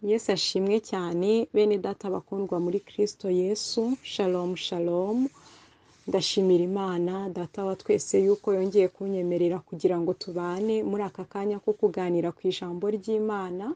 Yesu ashimwe cyane, bene data bakundwa muri Kristo Yesu, shalom shalom. Ndashimira Imana data wa twese yuko yongeye kunyemerera kugira ngo tubane muri aka kanya ko kuganira ku ijambo ry'Imana,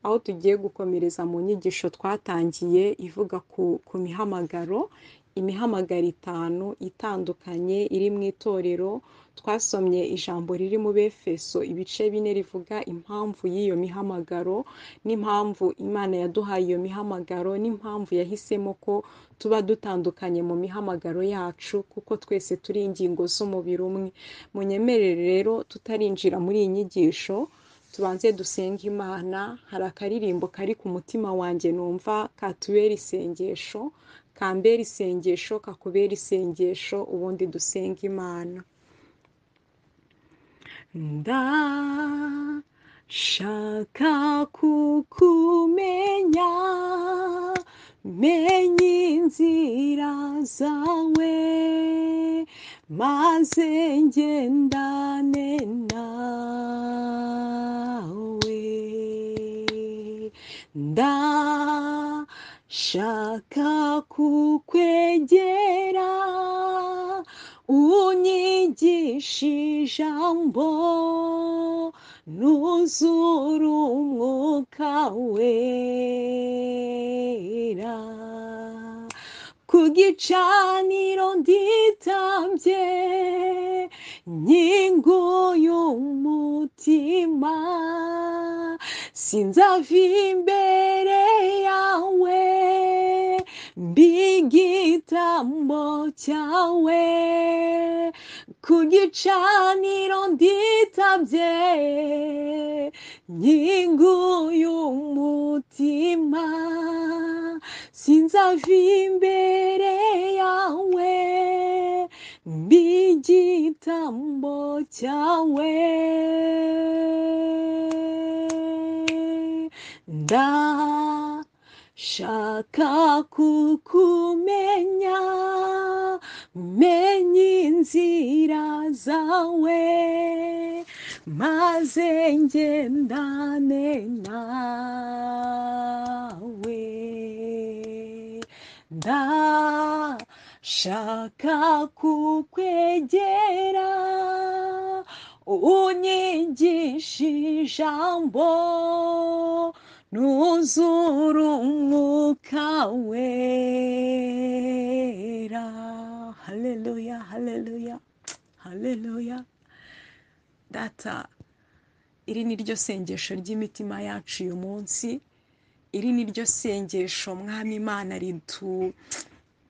aho tugiye gukomereza mu nyigisho twatangiye ivuga ku mihamagaro, imihamagaro itanu itandukanye iri mu itorero. Twasomye ijambo riri mu Befeso ibice 4 rivuga impamvu y'iyo mihamagaro, n'impamvu Imana yaduhaye iyo mihamagaro, n'impamvu yahisemo ko tuba dutandukanye mu mihamagaro yacu, kuko twese turi ingingo z'umubiri umwe. Munyemerere rero tutarinjira muri iyi nyigisho, tubanze dusenge Imana. Hari akaririmbo kari ku mutima wanjye numva katubera isengesho, kambera isengesho, kakubera isengesho, ubundi dusenge Imana. Ndashaka kukumenya, menye inzira zawe, maze ngendane nawe. Ndashaka kukwegera, unyigisha ijambo, nuzura umwuka wera. Ku gicaniro nditambye, nkinguye umutima, sinzava imbere yawe, mbigitambo cyawe. Ku gicaniro nditambye, nkinguye umutima, sinzava imbere yawe, mbigitambo cyawe. Ndashaka kukumenya, menye inzira zawe, maze ngendane nawe. Ndashaka kukwegera, unyigisha ijambo, nuzura umwuka wera. Haleluya, haleluya, haleluya. Data, iri ni ryo sengesho ry'imitima yacu uyu munsi. Iri ni ryo sengesho Mwami Imana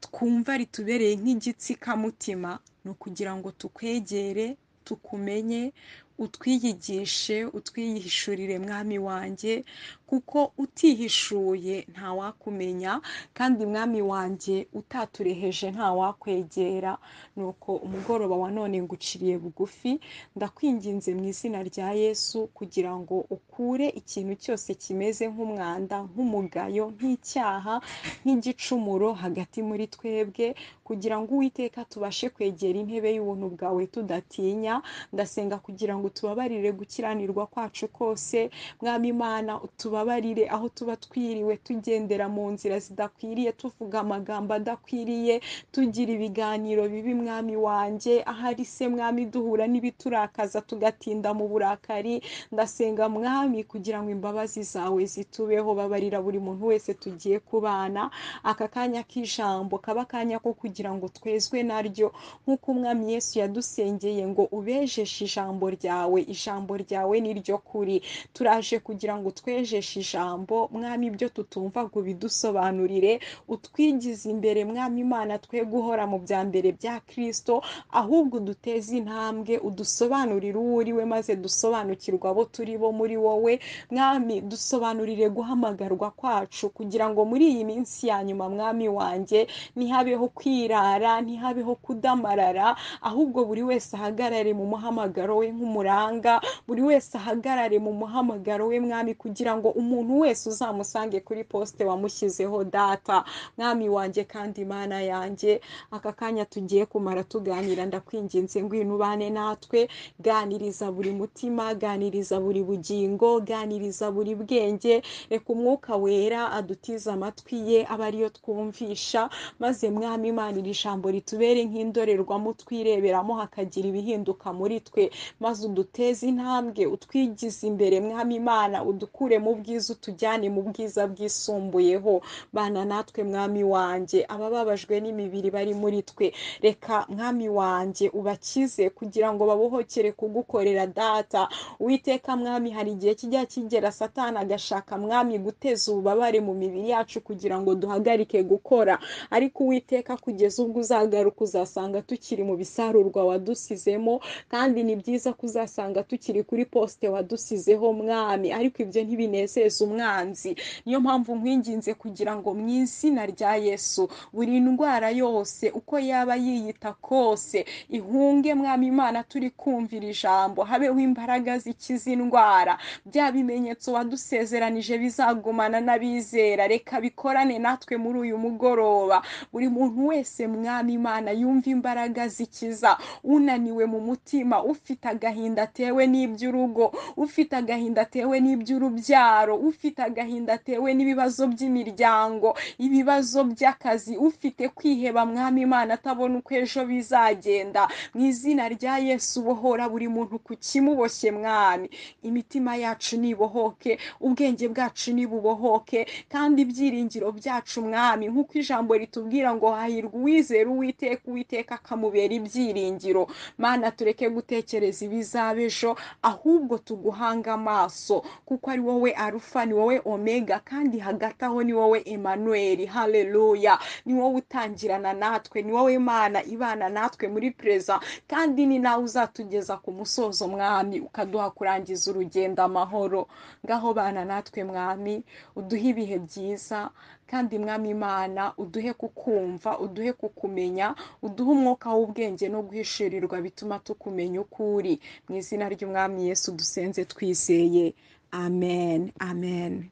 twumva ritubereye nk'igitsikamutima, ni ukugira ngo tukwegere, tukumenye, utwiyigishe, utwihishurire Mwami wanjye, kuko utihishuye ntawakumenya, kandi Mwami wanjye utatureheje ntawakwegera. Nuko umugoroba wa none nguciriye bugufi, ndakwinginze mu izina rya Yesu kugira ngo ukure ikintu cyose kimeze nk'umwanda, nk'umugayo, nk'icyaha, nk'igicumuro hagati muri twebwe, kugira ngo Uwiteka tubashe kwegera intebe y'ubuntu bwawe tudatinya. Ndasenga kugira ngo tubabarire gukiranirwa kwacu kose, Mwami Imana, utubabarire aho tuba twiriwe tugendera mu nzira zidakwiriye, tuvuga amagambo adakwiriye, tugira ibiganiro bibi Mwami wanjye, ahari se Mwami duhura n'ibiturakaza tugatinda mu burakari. Ndasenga Mwami kugira ngo imbabazi zawe zitubeho. Babarira buri muntu wese tugiye kubana. Aka kanya k'ijambo kaba akanya ko kugira ngo twezwe naryo, nk'uko Umwami Yesu yadusengeye ngo ubejeshe ijambo ryawe, ijambo ryawe ni ryo kuri. Turaje kugira ngo twejeshe ijambo Mwami, ibyo tutumva ngo bidusobanurire, utwigize imbere Mwami Imana, twe guhora mu bya mbere bya Kristo, ahubwo uduteze intambwe, udusobanurire uwo uri we, maze dusobanukirwe abo turi bo muri wowe. Mwami, dusobanurire guhamagarwa kwacu, kugira ngo muri iyi minsi ya nyuma Mwami wanjye ntihabeho kwirara kwirara, ntihabeho kudamarara, ahubwo buri wese ahagarare mu muhamagaro we nk'umuranga, buri wese ahagarare mu muhamagaro we Mwami, kugira ngo umuntu wese uzamusange kuri poste wamushyizeho Data. Mwami wanjye kandi Mana yanjye, aka kanya tugiye kumara tuganira, ndakwinginze ngwino ubane natwe, ganiriza buri mutima, ganiriza buri bugingo, ganiriza buri bwenge, reka umwuka wera adutize amatwi ye abe ariyo twumvisha, maze Mwami Imana iri jambo ritubere nk'indorerwamo twireberamo hakagira ibihinduka muri twe, maze uduteze intambwe, utwigize imbere Mwami Imana, udukure mu bwiza utujyane mu bwiza bwisumbuyeho. Bana natwe Mwami wanjye, abababajwe n'imibiri bari muri twe, reka Mwami wanjye ubakize kugira ngo babohokere kugukorera Data. Uwiteka Mwami, hari igihe kijya kigera Satani agashaka Mwami guteza ububabare mu mibiri yacu kugira ngo duhagarike gukora, ariko Uwiteka kugeza ubwo uzagaruka uzasanga tukiri mu bisarurwa wadusizemo, kandi ni byiza kuzasanga tukiri kuri poste wadusizeho Mwami, ariko ibyo ntibinezeza umwanzi. Niyo mpamvu nkwinginze kugira ngo mu izina rya Yesu buri ndwara yose uko yaba yiyita kose ihunge Mwami Imana, turi kumvira ijambo, habeho imbaraga zikiza indwara, bya bimenyetso wadusezeranije bizagumana n'abizera, reka bikorane natwe muri uyu mugoroba. Buri muntu wese Mwami Imana yumva imbaraga zikiza, unaniwe mu mutima, ufite agahinda atewe n'iby'urugo, ufite agahinda atewe n'iby'urubyaro, ufite agahinda atewe n'ibibazo by'imiryango, ibibazo by'akazi, ufite kwiheba Mwami Imana atabona uko ejo bizagenda, mu izina rya Yesu bohora buri muntu ku kimuboshye Mwami. Imitima yacu nibohoke, ubwenge bwacu nibubohoke, kandi ibyiringiro byacu Mwami, nk'uko ijambo ritubwira ngo hahirwa uwizera Uwiteka, Uwiteka akamubera ibyiringiro. Mana, tureke gutekereza ibizaba ejo, ahubwo tuguhanga amaso, kuko ari wowe Arufa, ni wowe Omega, kandi hagati aho ni wowe Emmanuel. Haleluya! Ni wowe utangirana natwe, ni wowe Mana ibana natwe muri preza, kandi ni nawe uzatugeza ku musozo Mwami, ukaduha kurangiza urugendo amahoro. Ngaho bana natwe Mwami, uduhe ibihe byiza, kandi Mwami Imana uduhe kukumva, uduhe kukumenya, uduhe umwuka w'ubwenge no guhishurirwa bituma tukumenya uko uri. Mu izina ry'Umwami Yesu dusenze twizeye, amen, amen.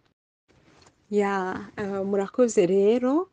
Ya, murakoze rero,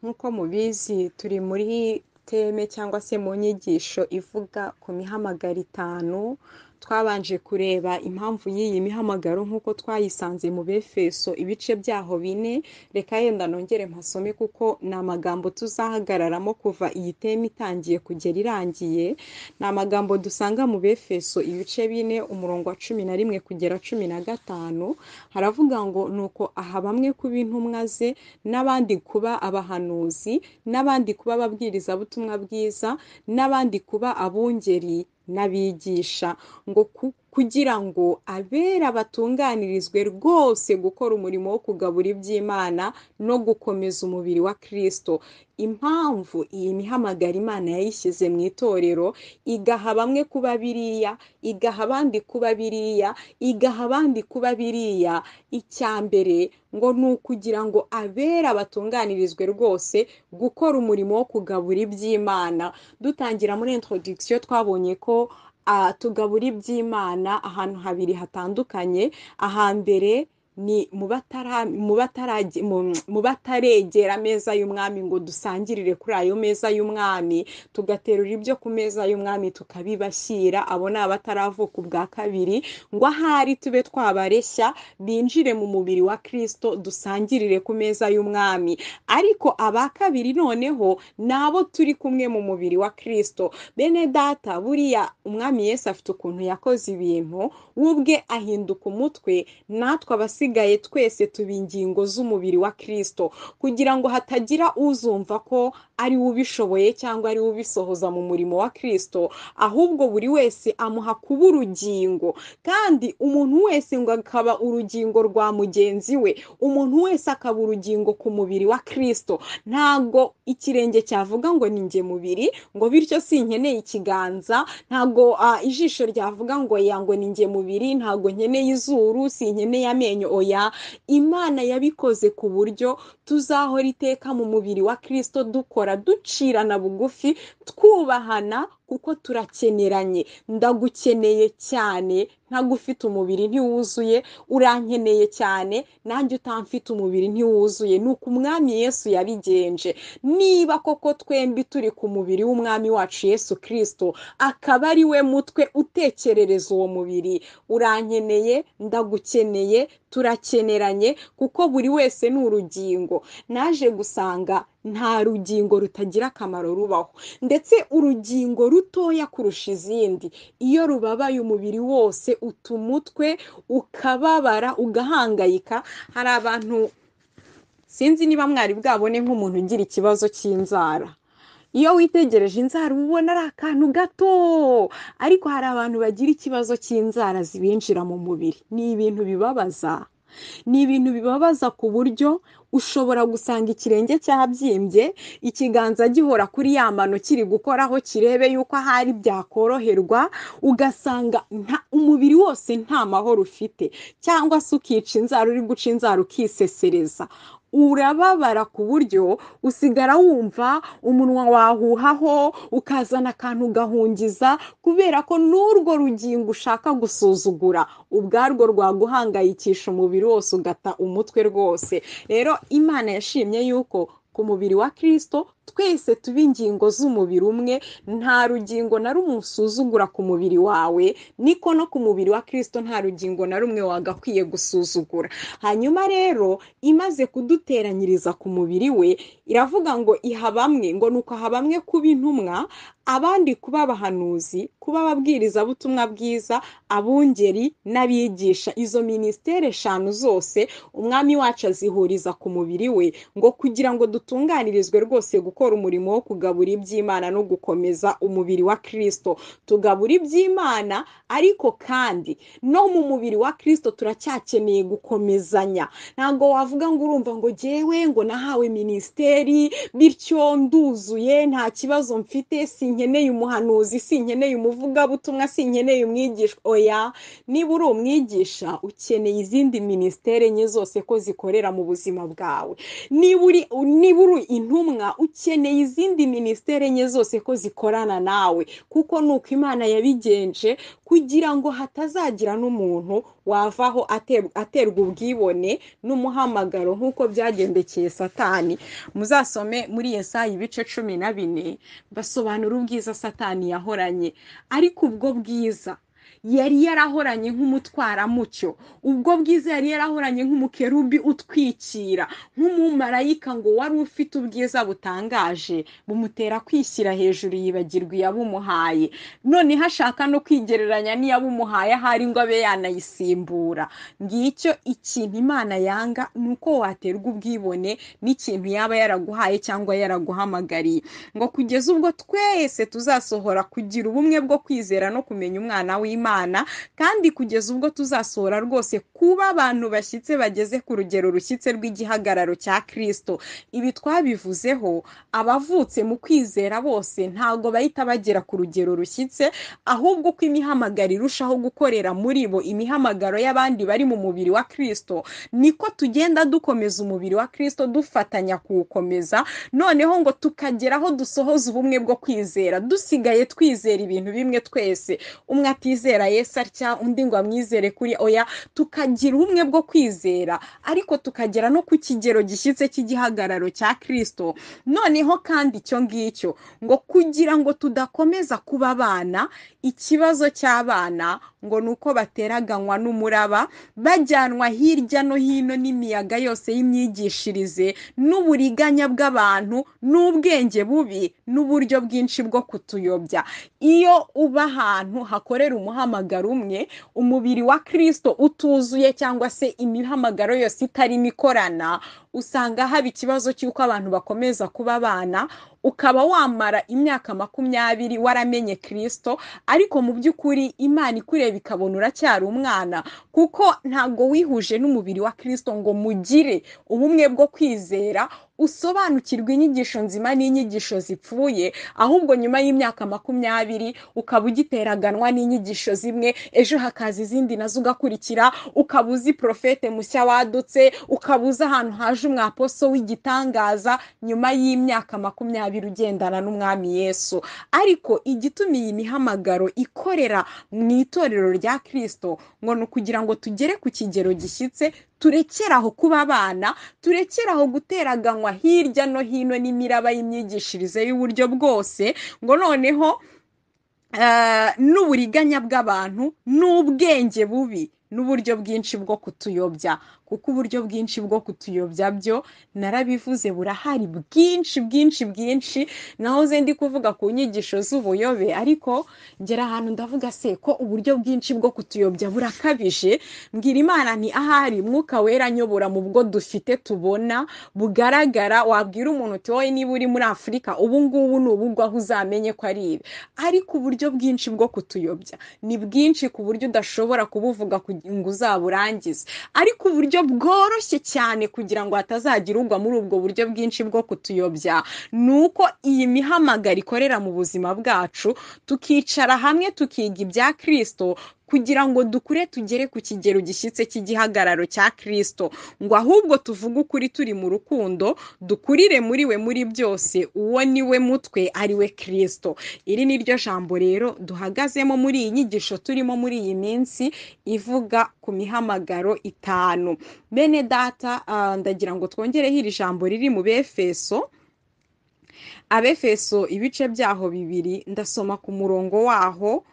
nk'uko mubizi turi muri teme cyangwa se mu nyigisho ivuga ku mihamagaro itanu. Twabanje kureba impamvu y'iyi mihamagaro nk'uko twayisanze mu Befeso ibice byaho 4. Reka yenda nongere mpasome kuko ni amagambo tuzahagararamo kuva iyi teme itangiye kugera irangiye. Ni amagambo dusanga mu Befeso ibice 4 umurongo wa 11 kugera 15. Haravuga ngo nuko aha bamwe kuba intumwa ze, n'abandi kuba abahanuzi, n'abandi kuba ababwirizabutumwa bwiza, n'abandi kuba abungeri n'abigisha, ngo kugira ngo abera batunganirizwe rwose gukora umurimo wo kugabura iby'Imana no gukomeza umubiri wa Kristo. Impamvu iyi mihamagaro Imana yayishyize mu itorero, igaha bamwe kuba biriya, igaha abandi kuba biriya, igaha abandi kuba biriya, icya mbere ngo ni ukugira ngo abera batunganirizwe rwose gukora umurimo wo kugabura iby'Imana. Dutangira muri introduction twabonye ko tugabura iby'Imana ahantu habiri hatandukanye. Ahambere ni mu bataregera ameza y'Umwami ngo dusangirire kuri ayo meza y'Umwami, tugaterura ibyo ku meza y'Umwami tukabibashyira, abo ni abataravuka ubwa kabiri, ngo ahari tube twabareshya binjire mu mubiri wa Kristo dusangirire ku meza y'Umwami. Ariko aba kabiri noneho nabo turi kumwe mu mubiri wa Kristo. Bene data, buriya Umwami Yesu afite ukuntu yakoze ibintu, we ubwe ahinduka umutwe, natwe abasigaye twese tuba ingingo z'umubiri wa Kristo, kugira ngo hatagira uzumva ko ari we ubishoboye cyangwa ari we ubisohoza mu murimo wa Kristo, ahubwo buri wese amuha kuba urugingo, kandi umuntu wese ngo akaba urugingo rwa mugenzi we, umuntu wese akaba urugingo ku mubiri wa Kristo. Ntago ikirenge cyavuga ngo ni njye mubiri, ngo bityo sinkeneye ikiganza, ntago ijisho ryavuga ngo ya ngo ni njye mubiri, ntago nkeneye izuru, sinkeneye amenyo. Oya, Imana yabikoze ku buryo tuzahora iteka mu mubiri wa Kristo dukora, ducirana bugufi, twubahana, kuko turakeneranye. Ndagukeneye cyane, ntagufite umubiri ntiwuzuye, urankeneye cyane, nanjye utamfite umubiri ntiwuzuye. Ni uko Umwami Yesu yabigenje. Niba koko twembi turi ku mubiri w'Umwami wacu Yesu Kristo, akaba ari we mutwe utekerereza uwo mubiri, urankeneye, ndagukeneye, turakeneranye, kuko buri wese ni urugingo. Naje gusanga nta rugingo rutagira akamaro rubaho, ndetse urugingo rutoya kurusha izindi, iyo rubabaye umubiri wose uta umutwe, ukababara, ugahangayika. Hari abantu, sinzi niba mwari bwabone nk'umuntu ugira ikibazo cy'inzara. Iyo witegereje inzara uba ubona ari akantu gato, ariko hari abantu bagira ikibazo cy'inzara zibinjira mu mubiri. Ni ibintu bibabaza, ni ibintu bibabaza ku buryo ushobora gusanga ikirenge cyabyimbye, ikiganza gihora kuri ya mano kiri gukoraho kirebe yuko ahari byakoroherwa, ugasanga umubiri wose nta mahoro ufite, cyangwa se ukica inzara, uri guca inzara ukisesereza, urababara ku buryo usigara wumva umunwa wahuhaho, ukazana akantu ugahungiza, kubera ko n'urwo rugingo ushaka gusuzugura ubwarwo rwaguhangayikisha umubiri wose, ugata umutwe rwose. Rero Imana yashimye yuko ku mubiri wa Kristo twese tuba ingingo z'umubiri umwe, nta rugingo na rumwe usuzugura ku mubiri wawe, niko no ku mubiri wa Kristo nta rugingo na rumwe wagakwiye gusuzugura. Hanyuma rero imaze kuduteranyiriza ku mubiri we, iravuga ngo iha bamwe, ngo nuko aha bamwe kuba intumwa, abandi kuba abahanuzi, kuba ababwirizabutumwa bwiza, abungeri n'abigisha. Izo minisiteri 5 zose Umwami wacu azihuriza ku mubiri we, ngo kugira ngo dutunganirizwe rwose gukora umurimo wo kugabura iby'Imana no gukomeza umubiri wa Kristo. Tugabura iby'Imana, ariko kandi no mu mubiri wa Kristo turacyakeneye gukomezanya. Ntabwo wavuga ngo urumva ngo jyewe ngo nahawe minisiteri bityo nduzuye, nta kibazo mfite, sinkeneye umuhanuzi, sinkeneye umuvugabutumwa, sinkeneye umwigisha. Oya, niba uri umwigisha ukeneye izindi minisiteri enye zose ko zikorera mu buzima bwawe. Niba uri intumwa ukeneye izindi minisiteri enye zose ko zikorana nawe, kuko nuko Imana yabigenje kugira ngo hatazagira n'umuntu wavaho aterwa ubwibone n'umuhamagaro nk'uko byagendekeye Satani. Muzasome muri Yesaya ibice 14, basobanura ubwiza Satani yahoranye, ariko ubwo bwiza yari yarahoranye nk'umutwaramucyo, ubwo bwiza yari yarahoranye nk'umukerubi utwikira, nk'umumarayika ngo wari ufite ubwiza butangaje, bumutera kwishyira hejuru yibagirwa iyabumuhaye. Noneho ashaka no kwigereranya n'iyabumuhaye ahari ngo abe yanayisimbura. Ngicyo ikintu Imana yanga, ni uko waterwa ubwibone n'ikintu yaba yaraguhaye cyangwa yaraguhamagariye, ngo kugeza ubwo twese tuzasohora kugira ubumwe bwo kwizera no kumenya Umwana w'Imana, kandi kugeza ubwo tuzasohora rwose kuba abantu bashyitse bageze ku rugero rushyitse rw'igihagararo cya Kristo. Ibi twabivuzeho, abavutse mu kwizera bose ntabwo bahita bagera ku rugero rushyitse, ahubwo uko imihamagaro irushaho gukorera muri bo, imihamagaro y'abandi bari mu mubiri wa Kristo, niko tugenda dukomeza umubiri wa Kristo, dufatanya kuwukomeza, noneho ngo tukageraho dusohoza ubumwe bwo kwizera, dusigaye twizera ibintu bimwe twese, umwe atizera Yesu atya, undi ngo amwizere kuri oya, tukagira ubumwe bwo kwizera, ariko tukagera no ku kigero gishyitse cy'igihagararo cya Kristo. Noneho kandi icyo ngicyo ngo kugira ngo tudakomeza kuba abana, ikibazo cy'abana ngo ni uko bateraganywa n'umuraba, bajyanwa hirya no hino n'imiyaga yose y'imyigishirize n'uburiganya bw'abantu n'ubwenge bubi n'uburyo bwinshi bwo kutuyobya. Iyo uba ahantu hakorera umuhamagaro umwe, umubiri wa Kristo utuzuye cyangwa se imihamagaro yose itarimo ikorana, usanga haba ikibazo cy'uko abantu bakomeza kuba abana, Ukaba wamara imyaka 20 waramenye Kristo, ariko mu by'ukuri Imana ikureba ikabona uracyari umwana, kuko ntabwo wihuje n'umubiri wa Kristo ngo mugire ubumwe bwo kwizera, usobanukirwe inyigisho nzima n'inyigisho zipfuye, ahubwo nyuma y'imyaka 20 ukaba ugiteraganwa n'inyigisho zimwe, ejo hakaza izindi nazo ugakurikira, ukaba uzi profete mushya wadutse, ukaba uzi ahantu haje umwaposo w'igitangaza, nyuma y'imyaka 20 ugendana n'Umwami Yesu. Ariko igituma iyi mihamagaro ikorera mu itorero rya Kristo ngo ni ukugira ngo tugere ku kigero gishyitse, turekere aho kuba abana, turekere aho guteraganwa hirya no hino n'imiraba y'imyigishirize y'uburyo bwose, ngo noneho n'uburiganya bw'abantu n'ubwenge bubi n'uburyo bwinshi bwo kutuyobya, kuko uburyo bwinshi bwo kutuyobya byo narabivuze burahari bwinshi bwinshi bwinshi. Nahoze ndi kuvuga ku nyigisho z'ubuyobe, ariko ngera ahantu ndavuga se ko uburyo bwinshi bwo kutuyobya burakabije, mbwira Imana nti ahari Mwuka Wera nyobora mu bwo dufite tubona bugaragara. Wabwira umuntu uti wowe niba uri muri Afurika ubu ngubu ni ubugwa aho uzamenye ko ari ibi, ariko uburyo bwinshi bwo kutuyobya ni bwinshi ku buryo udashobora kubuvuga ngo uzaburangize. Ariko uburyo bworoshye cyane kugira ngo hatazagira ugwa muri ubwo buryo bwinshi bwo kutuyobya ni uko iyi mihamagaro ikorera mu buzima bwacu, tukicara hamwe tukiga ibya Kristo kugira ngo dukure tugere ku kigero gishyitse cy'igihagararo cya Kristo, ngo ahubwo tuvuge ukuri turi mu rukundo, dukurire muri we muri byose, uwo ni we mutwe ari we Kristo. Iri ni ryo jambo rero duhagazemo muri iyi nyigisho turimo muri iyi minsi ivuga ku mihamagaro 5. Bene data, ndagira ngo twongereho iri jambo riri mu Befeso, Abefeso ibice byaho 2, ndasoma ku murongo waho,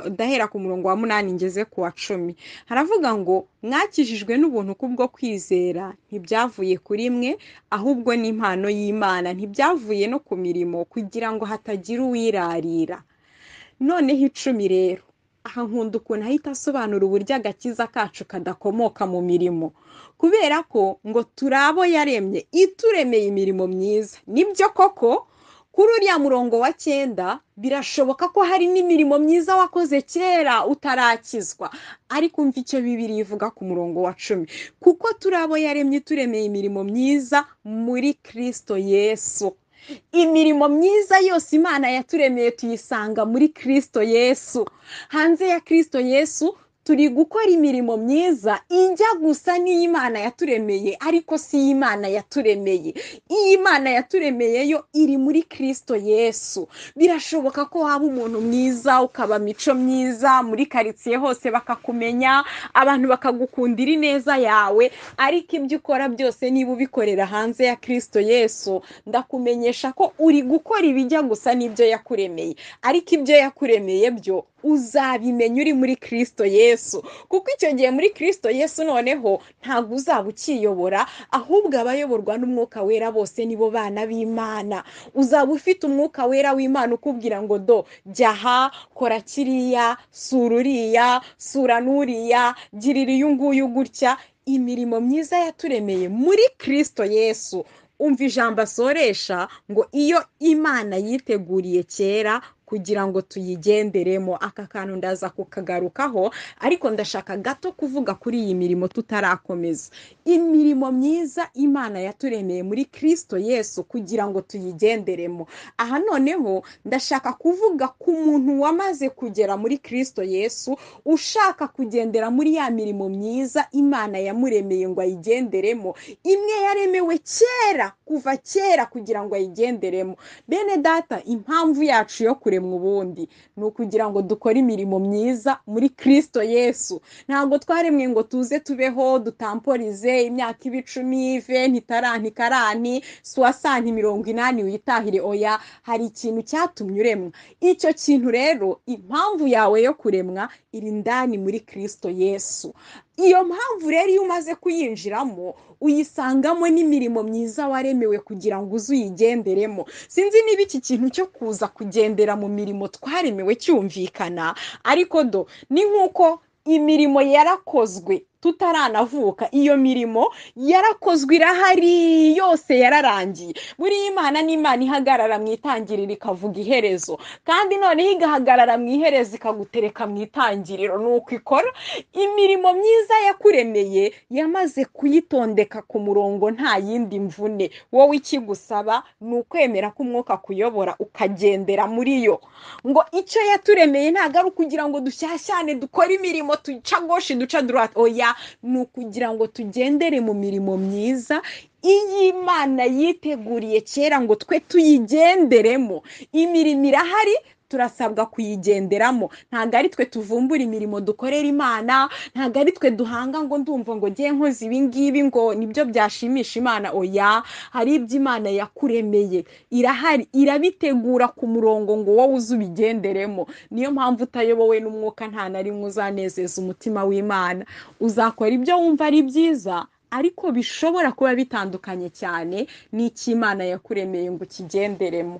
ndahera ku murongo wa 8 ngeze ku wa 10. Haravuga ngo mwakijijwe n'ubuntu kubwo kwizera, ntibyavuye kuri mwe ahubwo ni impano y'Imana, ntibyavuye no ku mirimo kugira ngo hatagira uwirarira. Noneho 10 rero, aha nkunda ukuntu ahita asobanura uburyo agakiza kacu kadakomoka mu mirimo, kubera ko ngo turi abo yaremye, ituremeye imirimo myiza. Nibyo koko kuri uriya murongo wa 9 birashoboka ko hari n'imirimo myiza wakoze kera utarakizwa, ariko umva icyo Bibiliya ivuga ku murongo wa 10, kuko turi abo yaremye ituremeye imirimo myiza muri Kristo Yesu. Imirimo myiza yose Imana yaturemeye tuyisanga muri Kristo Yesu. Hanze ya Kristo Yesu turi gukora imirimo myiza ijya gusa n'Imana yaturemeye, ariko si Imana yaturemeye. Iyi Imana yaturemeye yo iri muri Kristo Yesu. Birashoboka ko waba umuntu mwiza, ukaba mico myiza muri karitsiye hose bakakumenya, abantu bakagukundira ineza yawe, ariko ibyo ukora byose niba ubikorera hanze ya Kristo Yesu, ndakumenyesha ko uri gukora ibijya gusa n'ibyo yakuremeye, ariko ibyo yakuremeye byo uzabimenya uri muri Kristo Yesu. Kuko icyo gihe muri Kristo Yesu noneho ntabwo uzaba ukiyobora, ahubwo abayoborwa n'Umwuka Wera bose nibo bana b'Imana. Uzaba ufite Umwuka Wera w'Imana ukubwira ngo do jya aha, kora kiriya, sura uriya, sura n'uriya, girira uyu nguyu gutya. Imirimo myiza yaturemeye muri Kristo Yesu. Umva ijambo asoresha ngo iyo Imana yiteguriye kera kugira ngo tuyigenderemo. Aka kantu ndaza kukagarukaho, ariko ndashaka gato kuvuga kuri iyi mirimo tutarakomeza. Imirimo myiza Imana yaturemeye muri Kristo Yesu kugira ngo tuyigenderemo. Aha noneho ndashaka kuvuga ku muntu wamaze kugera muri Kristo Yesu, ushaka kugendera muri ya mirimo myiza Imana yamuremeye ngo ayigenderemo, imwe yaremewe kera, kuva kera kugira ngo ayigenderemo. Bene data, impamvu yacu yo kuremwa ubundi ni ukugira ngo dukore imirimo myiza muri Kristo Yesu. Ntabwo twaremwe ngo tuze tubeho dutamporize imyaka 10, 20, 30, 40, 60, 80 witahire. Oya, hari ikintu cyatumye uremwa. Icyo kintu rero, impamvu yawe yo kuremwa iri ndani muri Kristo Yesu. Iyo mpamvu rero iyo umaze kuyinjiramo uyisangamo n'imirimo myiza waremewe kugira ngo uze uyigenderemo. Sinzi niba iki kintu cyo kuza kugendera mu mirimo twaremewe cyumvikana, ariko do ni nk'uko imirimo yarakozwe Tutaranavuka iyo mirimo yarakozwe, irahari yose, yararangiye. Buriya Imana ni Imana ihagarara mu itangiriro ikavuga iherezo, kandi noneho igahagarara mu iherezo ikagutereka mu itangiriro. Ni uko ikora. Imirimo myiza yakuremeye yamaze kuyitondeka ku murongo, nta yindi mvune. Wowe ikigusaba ni ukwemera ko umwuka akuyobora ukagendera muri yo. Ngo icyo yaturemeye ntabwo ari ukugira ngo dushyashyane, dukore imirimo, duca gauche, duca droite, oya, ni ukugira ngo tugendere mu mirimo myiza iyi Imana yiteguriye kera ngo twe tuyigenderemo. Imirimo irahari, turasabwa kuyigenderamo. Ntabwo ari twe tuvumbura imirimo dukorera Imana, ntabwo ari twe duhanga ngo ndumva ngo ngiye nkoze ibi ngibi ngo nibyo byashimisha Imana, oya. Hari ibyo Imana yakuremeye, irahari, irabitegura ku murongo ngo wowe uze ubigenderemo. Niyo mpamvu utayobowe n'umwuka nta na rimwe uzanezeza umutima w'Imana. Uzakora ibyo wumva ari byiza, ariko bishobora kuba bitandukanye cyane n'icyo Imana yakuremeye ngo ukigenderemo.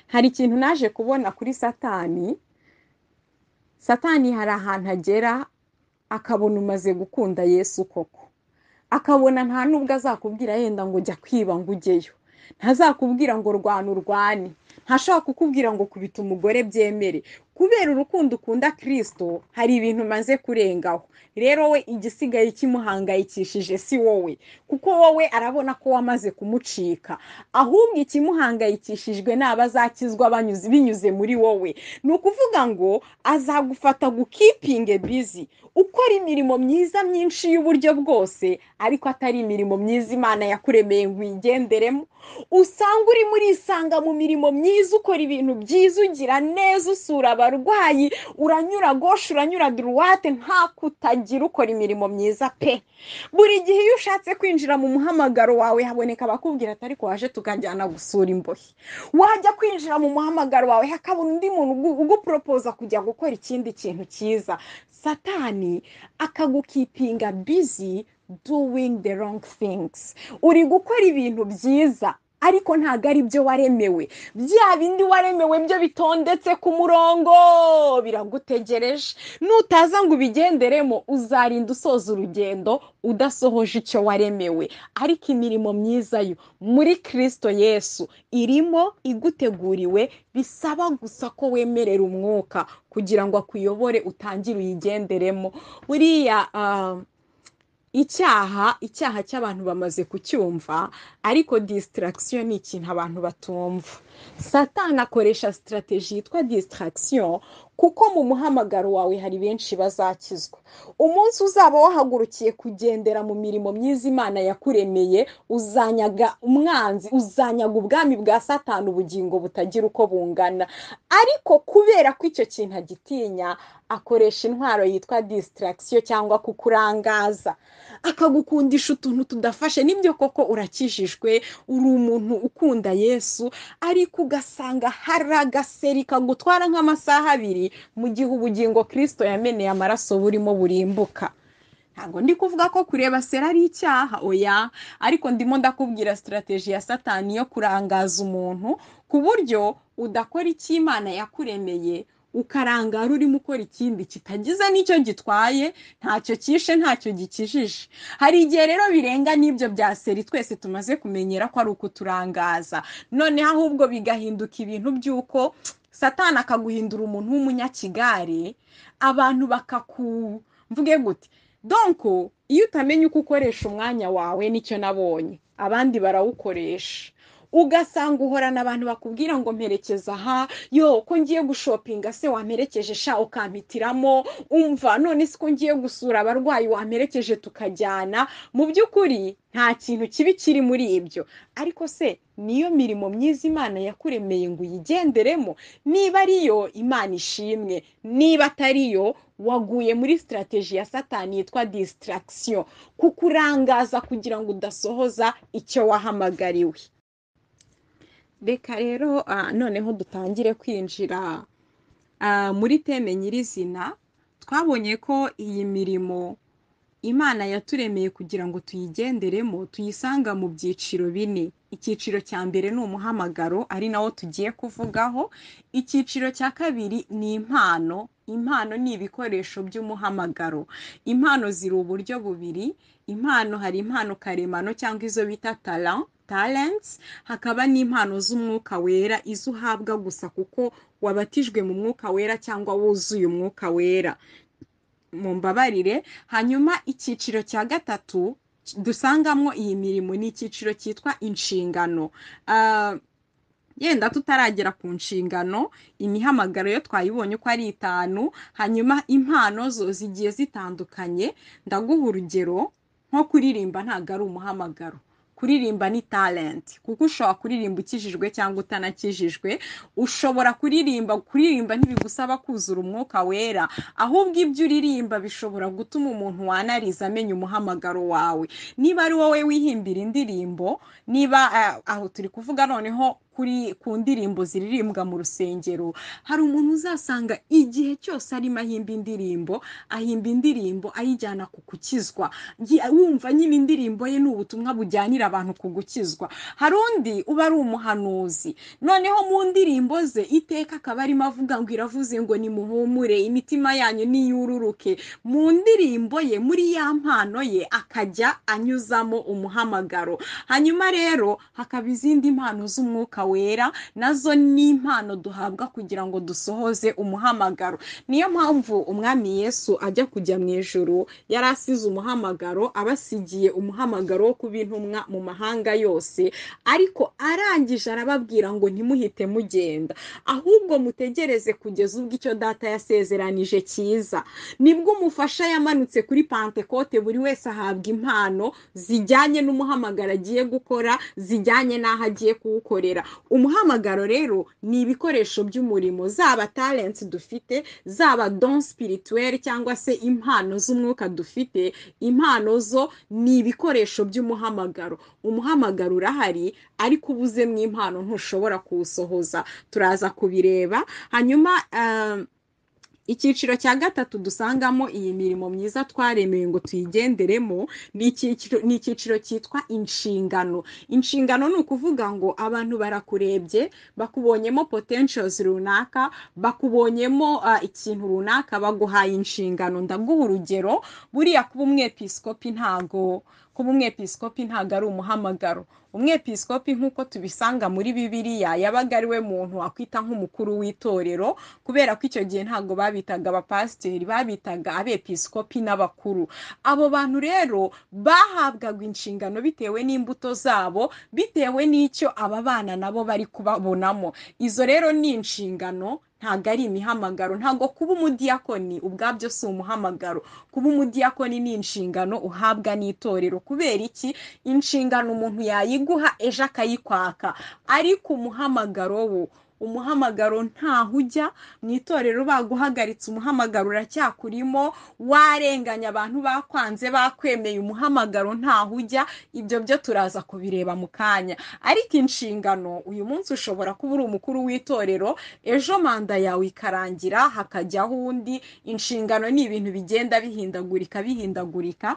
Hari ikintu naje kubona kuri Satani. Satani hari ahantu agera akabona umaze gukunda Yesu koko, akabona nta nubwo azakubwira yenda ngo jya kwiba ngo ujyeyo, ntazakubwira ngo rwana urwane, ntashobora kukubwira ngo kubita umugore byemere. Kubera urukundo ukunda Kristo hari ibintu umaze kurengaho. Rero we igisigaye kimuhangayikishije si wowe, kuko wowe arabona ko wamaze kumucika. Ahubwo ikimuhangayikishijwe ni abazakizwa binyuze muri wowe. Ni ukuvuga ngo azagufata gukeepinge busy, ukora imirimo myiza myinshi y'uburyo bwose, ariko atari imirimo myiza Imana yakuremeye ngo uyigenderemo. Usanga urimo urisanga mu mirimo myiza, ukora ibintu byiza, ugira neza, usura abarwayi, uranyura gauche, uranyura droite, nta kutagira, ukora imirimo myiza pe. Buri gihe iyo ushatse kwinjira mu muhamagaro wawe haboneka abakubwira ati ariko waje tukajyana gusura imbohe. Wajya kwinjira mu muhamagaro wawe hakabona undi muntu uguporopoza kujya gukora ikindi kintu cyiza. Satani akagukeepinga busy doing the wrong things. Uri gukora ibintu byiza ariko ntabwo ari byo waremewe. Bya bindi waremewe byo bitondetse ku murongo biragutegereje. Nutaza ngo ubigenderemo uzarinda usoza urugendo udasohoje icyo waremewe. Ariko imirimo myiza yo muri Kristo Yesu irimo iguteguriwe, bisaba gusa ko wemerera umwuka kugira ngo akuyobore utangire uyigenderemo. Buriya icyaha cy'abantu bamaze kucyumva, ariko distraction ni ikintu abantu batumva. Satani akoresha strategy yitwa distraction, kuko mu muhamagaro wawe hari benshi bazakizwa. Umunsi uzaba wahagurukiye kugendera mu mirimo myiza Imana yakuremeye, uzanyaga umwanzi, uzanyaga ubwami bwa Satani ubugingo butagira uko bungana. Ariko kubera ko icyo kintu agitinya, akoresha intwaro yitwa distraction cyangwa kukurangaza, akagukundisha utuntu tudafashe. Nibyo koko urakijijwe, uri umuntu ukunda Yesu, ariko ugasanga hari agaseri kagutwara nk'amasaha 2 mu gihe ubugingo Kristo yameneye amaraso burimo burimbuka. Ntabwo ndi kuvuga ko kureba série ari icyaha, oya, ariko ndimo ndakubwira strategy ya Satani yo kurangaza umuntu ku buryo udakora icyo Imana yakuremeye, ukarangara urimo ukora ikindi kitagize n'icyo gitwaye, ntacyo cyishe, ntacyo gikijije. Hari igihe rero birenga n'ibyo bya série twese tumaze kumenyera ko ari ukuturangaza, noneho ahubwo bigahinduka ibintu by'uko Satani akaguhindura umuntu w'umunyakigare, abantu bakaku mvuge gute. Donc iyo utamenya uko ukoresha umwanya wawe, nicyo nabonye abandi barawukoresha, ugasanga uhorana abantu bakubwira ngo mperekeza aha, yo ko ngiye gushopinga se wamperekeje sha ukampitiramo, umva none se ko ngiye gusura abarwayi wamperekeje tukajyana. Mu by'ukuri nta kintu kibi kiri muri ibyo, ariko se niyo mirimo myiza Imana yakuremeye ngo uyigenderemo? Niba ariyo, Imana ishimwe; niba atariyo, waguye muri strategy ya Satani yitwa distraction, kukurangaza kugira ngo udasohoza icyo wahamagariwe. Reka rero noneho dutangire kwinjira muri thème nyirizina. Twabonye ko iyi mirimo Imana yaturemeye kugira ngo tuyigenderemo, tuyisanga mu byiciro bine. Icyiciro cya mbere ni umuhamagaro, ari nawo tugiye kuvugaho. Icyiciro cya kabiri ni impano. Impano ni ibikoresho by'umuhamagaro. Impano ziri uburyo bubiri. Impano, hari impano karemano cyangwa izo bita talents, hakaba n'impano z'umwuka wera, izo uhabwa gusa kuko wabatijwe mu mwuka wera cyangwa wuzuye umwuka wera, mumbabarire. Hanyuma icyiciro cya gatatu dusangamo iyi mirimo ni icyiciro cyitwa inshingano. Yenda tutaragera ku nshingano, imihamagaro yo twayibonye uko ari itanu. Hanyuma impano zo zigiye zitandukanye. Ndaguha urugero, nko kuririmba ntabwo ari umuhamagaro, kuririmba ni talent, kuko ushobora kuririmba ukijijwe cyangwa utanakijijwe. Ushobora kuririmba ntibigusaba kuzura umwuka wera, ahubwo ibyo uririmba bishobora gutuma umuntu wanariza amenya umuhamagaro wawe. Niba ari wowe wihimbira indirimbo, niba aho turi kuvuga noneho ku ndirimbo ziririmbwa mu rusengero, hari umuntu uzasanga igihe cyose arimo ahimba indirimbo, ahimba indirimbo ayijyana ku gukizwa, wumva nyine indirimbo ye ni ubutumwa bujyanira abantu ku gukizwa. Hari undi uba ari umuhanuzi, noneho mu ndirimbo ze iteka akaba arimo avuga ngo iravuze ngo nimuhumure, imitima yanyu niyururuke. Mu ndirimbo ye, muri ya mpano ye, akajya anyuzamo umuhamagaro. Hanyuma rero hakaba izindi mpano z'umwuka wera, nazo ni impano duhabwa kugira ngo dusohoze umuhamagaro. Niyo mpamvu umwami Yesu ajya kujya mu ijuru yari asize umuhamagaro, abasigiye umuhamagaro wo kuba intumwa mu mahanga yose, ariko arangije arababwira ngo ntimuhite mugenda, ahubwo mutegereze kugeza ubwo icyo data yasezeranije cyiza. Nibwo umufasha yamanutse kuri Pantekote, buri wese ahabwa impano zijyanye n'umuhamagaro agiye gukora, zijyanye n'aho agiye kuwukorera. Umuhamagaro rero ni ibikoresho by'umurimo, zaba talents dufite, zaba don spirituel cyangwa se impano z'umwuka dufite. Impano zo ni ibikoresho by'umuhamagaro. Umuhamagaro urahari, ariko ubuze mu impano ntushobora kuwusohoza. Turaza kubireba. Hanyuma icyiciro cya gatatu dusangamo iyi mirimo myiza twaremewe ngo tuyigenderemo ni icyiciro cyitwa inshingano. Inshingano ni ukuvuga ngo abantu barakurebye, bakubonyemo potentials runaka, bakubonyemo ikintu runaka, baguhaye inshingano. Ndaguha urugero, buriya kuba umwepiskopi ntago ari umuhamagaro. Umwepiskopi nk'uko tubisanga muri Bibiliya yabaga ari we muntu wakwita nk'umukuru w'itorero, kubera ko icyo gihe ntabwo babitaga abapasiteri, babitaga abepiskopi n'abakuru. Abo bantu rero bahabwaga inshingano bitewe n'imbuto zabo, bitewe n'icyo aba bana nabo bari kubabonamo. Izo rero ni inshingano, ntabwo ari imihamagaro. Ntabwo kuba umudiyakoni ubwabyo si umuhamagaro. Kuba umudiyakoni ni inshingano uhabwa n'itorero. Kubera iki? Inshingano umuntu yayiguha ejo akayikwaka, ariko umuhamagaro wo, umuhamagaro ntaho ujya. Mu itorero baguhagaritse, umuhamagaro uracyakurimo, warenganya abantu bakwanze bakwemeye, umuhamagaro ntaho ujya. Ibyo byo turaza kubireba mu kanya. Ariko inshingano, uyu munsi ushobora kuba uri umukuru w'itorero, ejo manda yawe ikarangira hakajyaho undi. Inshingano ni ibintu bigenda bihindagurika.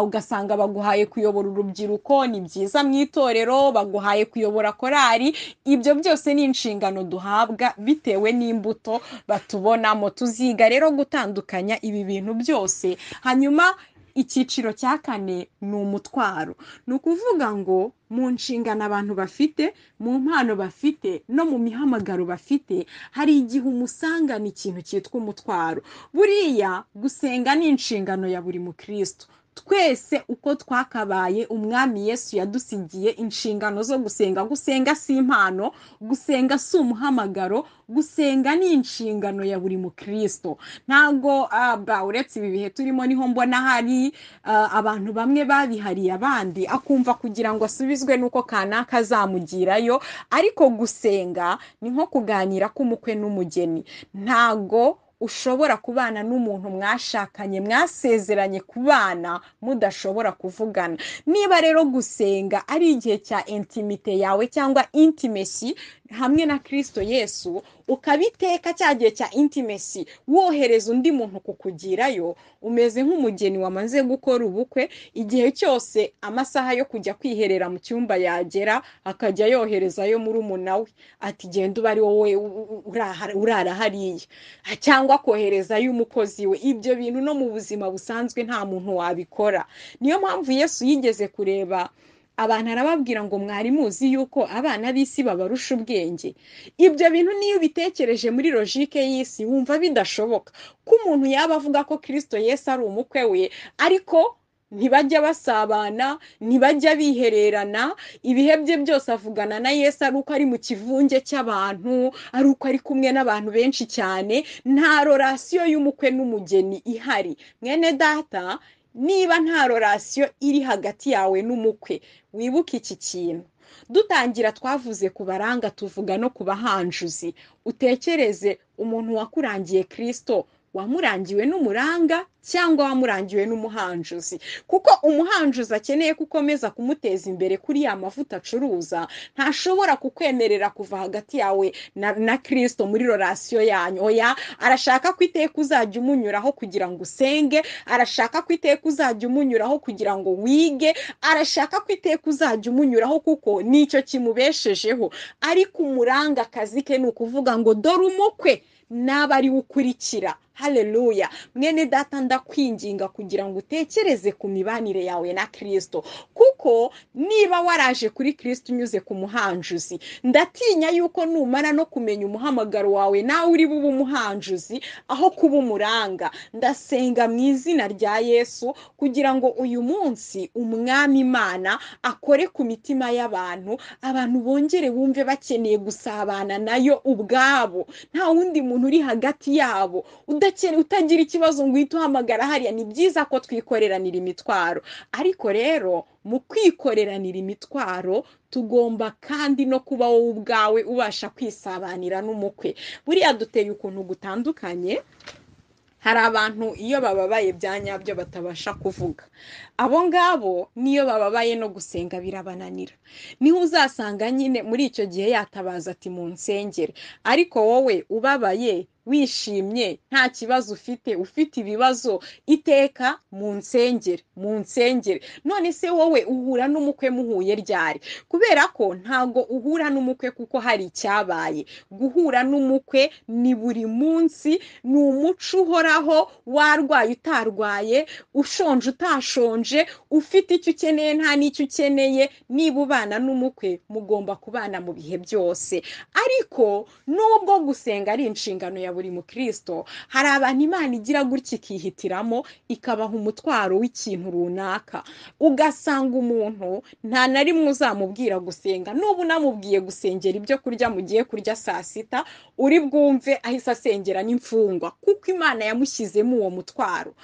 Ugasanga baguhaye kuyobora urubyiruko, ni byiza mu itorero, baguhaye kuyobora korali. Ibyo byose ni inshingano duhabwa bitewe n'imbuto batubonamo. Tuziga rero gutandukanya ibi bintu byose. Hanyuma icyiciro cya kane ni umutwaro. Ni ukuvuga ngo mu nshingano abantu bafite, mu mpano bafite, no mu mihamagaro bafite, hari igihe umusangana ikintu cyitwa umutwaro. Buriya gusenga ni inshingano ya buri mukristo. Twese uko twakabaye, umwami Yesu yadusigiye inshingano zo gusenga. Gusenga si impano, gusenga si umuhamagaro, gusenga ni inshingano ya buri mukristo. Ntabwo uretse ibi bihe turimo niho mbona hari abantu bamwe babihariye abandi, akumva kugira ngo asubizwe nuko kanaka azamugirayo. Ariko gusenga ni nko kuganira k'umukwe n'umugeni. Ntabwo ushobora kubana n'umuntu mwashakanye, mwasezeranye kubana, mudashobora kuvugana. Niba rero gusenga ari igihe cya intimite yawe cyangwa intimacy hamwe na Kristo Yesu, Ukabiteka cya gihe cya intimacy wohereza undi muntu kukugirayo, umeze nk'umugeni wamaze gukora ubukwe, igihe cyose amasaha yo kujya kwiherera mu cyumba yagera akajya yoherezayo murumuna we ati genda ube ari wowe urara hariya, cyangwa akoherezayo umukozi we. Ibyo bintu no mu buzima busanzwe nta muntu wabikora. Niyo mpamvu Yesu yigeze kureba abantu arababwira ngo mwari muzi yuko abana b'isi babarusha ubwenge. Ibyo bintu niyo ubitekereje muri logique y'isi wumva bidashoboka ko umuntu yaba avuga ko Kristo Yesu ari umukwe we, ariko ntibajya basabana, ntibajya bihererana, ibihe bye byose avugana na Yesu ari uko ari mu kivunge cy'abantu, ari uko ari kumwe n'abantu benshi cyane. Nta relation y'umukwe n'umugeni ihari. Mwene data, niba nta relation iri hagati yawe n'umukwe, wibuke iki kintu. Dutangira twavuze ku baranga, tuvuga no ku bahanjuzi. Utekereze umuntu wakurangiye Kristo, wamurangiwe n'umuranga cyangwa wamurangiwe n'umuhanjuzi? Kuko umuhanjuzi akeneye ko ukomeza kumuteza imbere kuri ya mavuta acuruza, ntashobora kukwemerera kuva hagati yawe na Kristo muri relation yanyu. Oya, arashaka ko iteka uzajya umunyuraho kugira ngo usenge, arashaka ko iteka uzajya umunyuraho kugira ngo wige, arashaka ko iteka uzajya umunyuraho kuko nicyo kimubeshejeho. Ariko umuranga akazi ke ni ukuvuga ngo dore umukwe, naba ari ukurikira. Haleluya. Mwene data, ndakwinginga kugira ngo utekereze ku mibanire yawe na Kristo, kuko niba waraje kuri Kristo unyuze ku muhanjuzi, ndatinya yuko numara no kumenya umuhamagaro wawe nawe uri bube umuhanjuzi aho kuba umuranga. Ndasenga mu izina rya Yesu kugira ngo uyu munsi Umwami Imana akore ku mitima y'abantu, abantu bongere bumve bakeneye gusabana nayo ubwabo, nta wundi muntu uri hagati yabo. Utagira ikibazo ngo uhite uhamagara hariya. Ni byiza ko twikoreranira imitwaro, ariko rero mu kwikoreranira imitwaro tugomba kandi no kuba wowe ubwawe ubasha kwisabanira n'umukwe. Buriya duteye ukuntu gutandukanye. Hari abantu iyo bababaye bya nyabyo batabasha kuvuga, abo ngabo niyo bababaye no gusenga birabananira. Niho uzasanga nyine muri icyo gihe yatabaza ati munsengere, ariko wowe ubabaye wishimye nta kibazo ufite, ufite ibibazo iteka munsengere, munsengere. None se wowe uhura n'umukwe muhuye ryari? Kubera ko ntago uhura n'umukwe kuko hari icyabaye. Guhura n'umukwe ni buri munsi, ni umuco uhoraho, warwaye utarwaye, ushonje utashonje, ufite icyo ukeneye nta n'icyo ukeneye. Niba ubana n'umukwe mugomba kubana mu bihe byose. Ariko nubwo gusenga ari inshingano ya buri mukristo, hari abantu Imana igira gutya ikihitiramo ikabaha umutwaro w'ikintu runaka. Ugasanga umuntu nta na rimwe uzamubwira gusenga, nubu unamubwiye gusengera ibyo kurya mugiye kurya saa sita, uri bwumve ahise asengera n'imfungwa, kuko Imana yamushyizemo uwo mutwaro.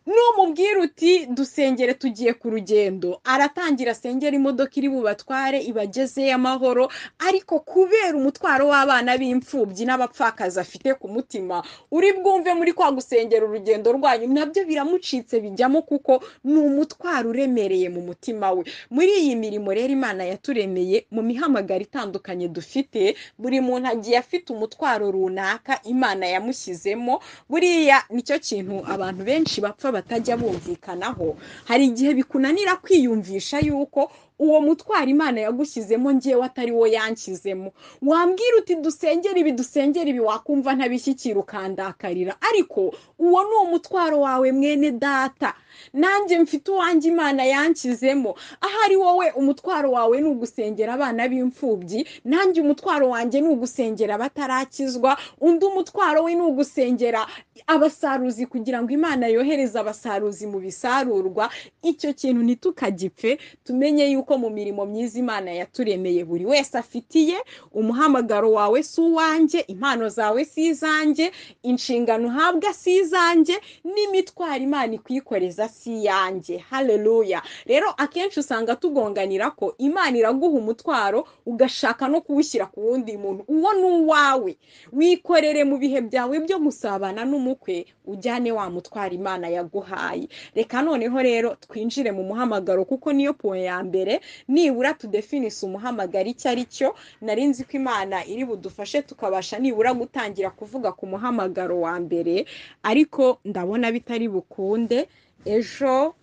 Numubwira uti dusengere tugiye ku rugendo, aratangira asengera imodoka iri bubatware ibagezeyo amahoro, ariko kubera umutwaro w'abana b'imfubyi n'abapfakazi afite ku mutima, uri bwumve muri kwa gusengera urugendo rwanyu nabyo biramucitse bijyamo, kuko ni umutwaro uremereye mu mutima we. Muri iyi mirimo rero Imana yaturemeye mu mihamagaro itandukanye dufite, buri muntu agiye afite umutwaro runaka Imana yamushyizemo. Buriya nicyo kintu abantu benshi bapfa batajya bumvikanaho. Hari igihe bikunanira kwiyumvisha yuko uwo mutwaro Imana yagushyizemo ngewe atari wo yanshyizemo. Wambwira uti dusengere ibi, dusengere ibi, wakumva ntabishyikira ukandakarira, ariko uwo ni umutwaro wawe mwene data, nanjye mfite uwanjye Imana yanshyizemo. Ahari wowe umutwaro wawe ni ugusengera abana b'imfubyi, nanjye umutwaro wanjye ni ugusengera abatarakizwa, undi umutwaro we ni ugusengera abasaruzi kugira ngo Imana yohereze abasaruzi mu bisarurwa. Icyo kintu ntitukagipfe, tumenye yuko mu mirimo myiza Imana yaturemeye buri wese afitiye umuhamagaro wawe si uwanjye, impano zawe si izanjye, inshingano uhabwa si izanjye, n'imitwaro Imana ikwikoreza si iyanjye. Haleluya. Rero akenshi usanga tugonganira ko Imana iraguha umutwaro ugashaka no kuwushyira ku wundi muntu, uwo ni uwawe. Wikorere mu bihe byawe byo gusabana n'umukwe, ujyane wa mutwaro Imana yaguhaye. Reka noneho rero twinjire mu muhamagaro, kuko niyo point ya mbere. Nibura tudefinise umuhamagaro icyo ari cyo. Nari nzi ko Imana iri budufashe tukabasha nibura gutangira kuvuga ku muhamagaro wa mbere, ariko ndabona bitari bukunde. Ejo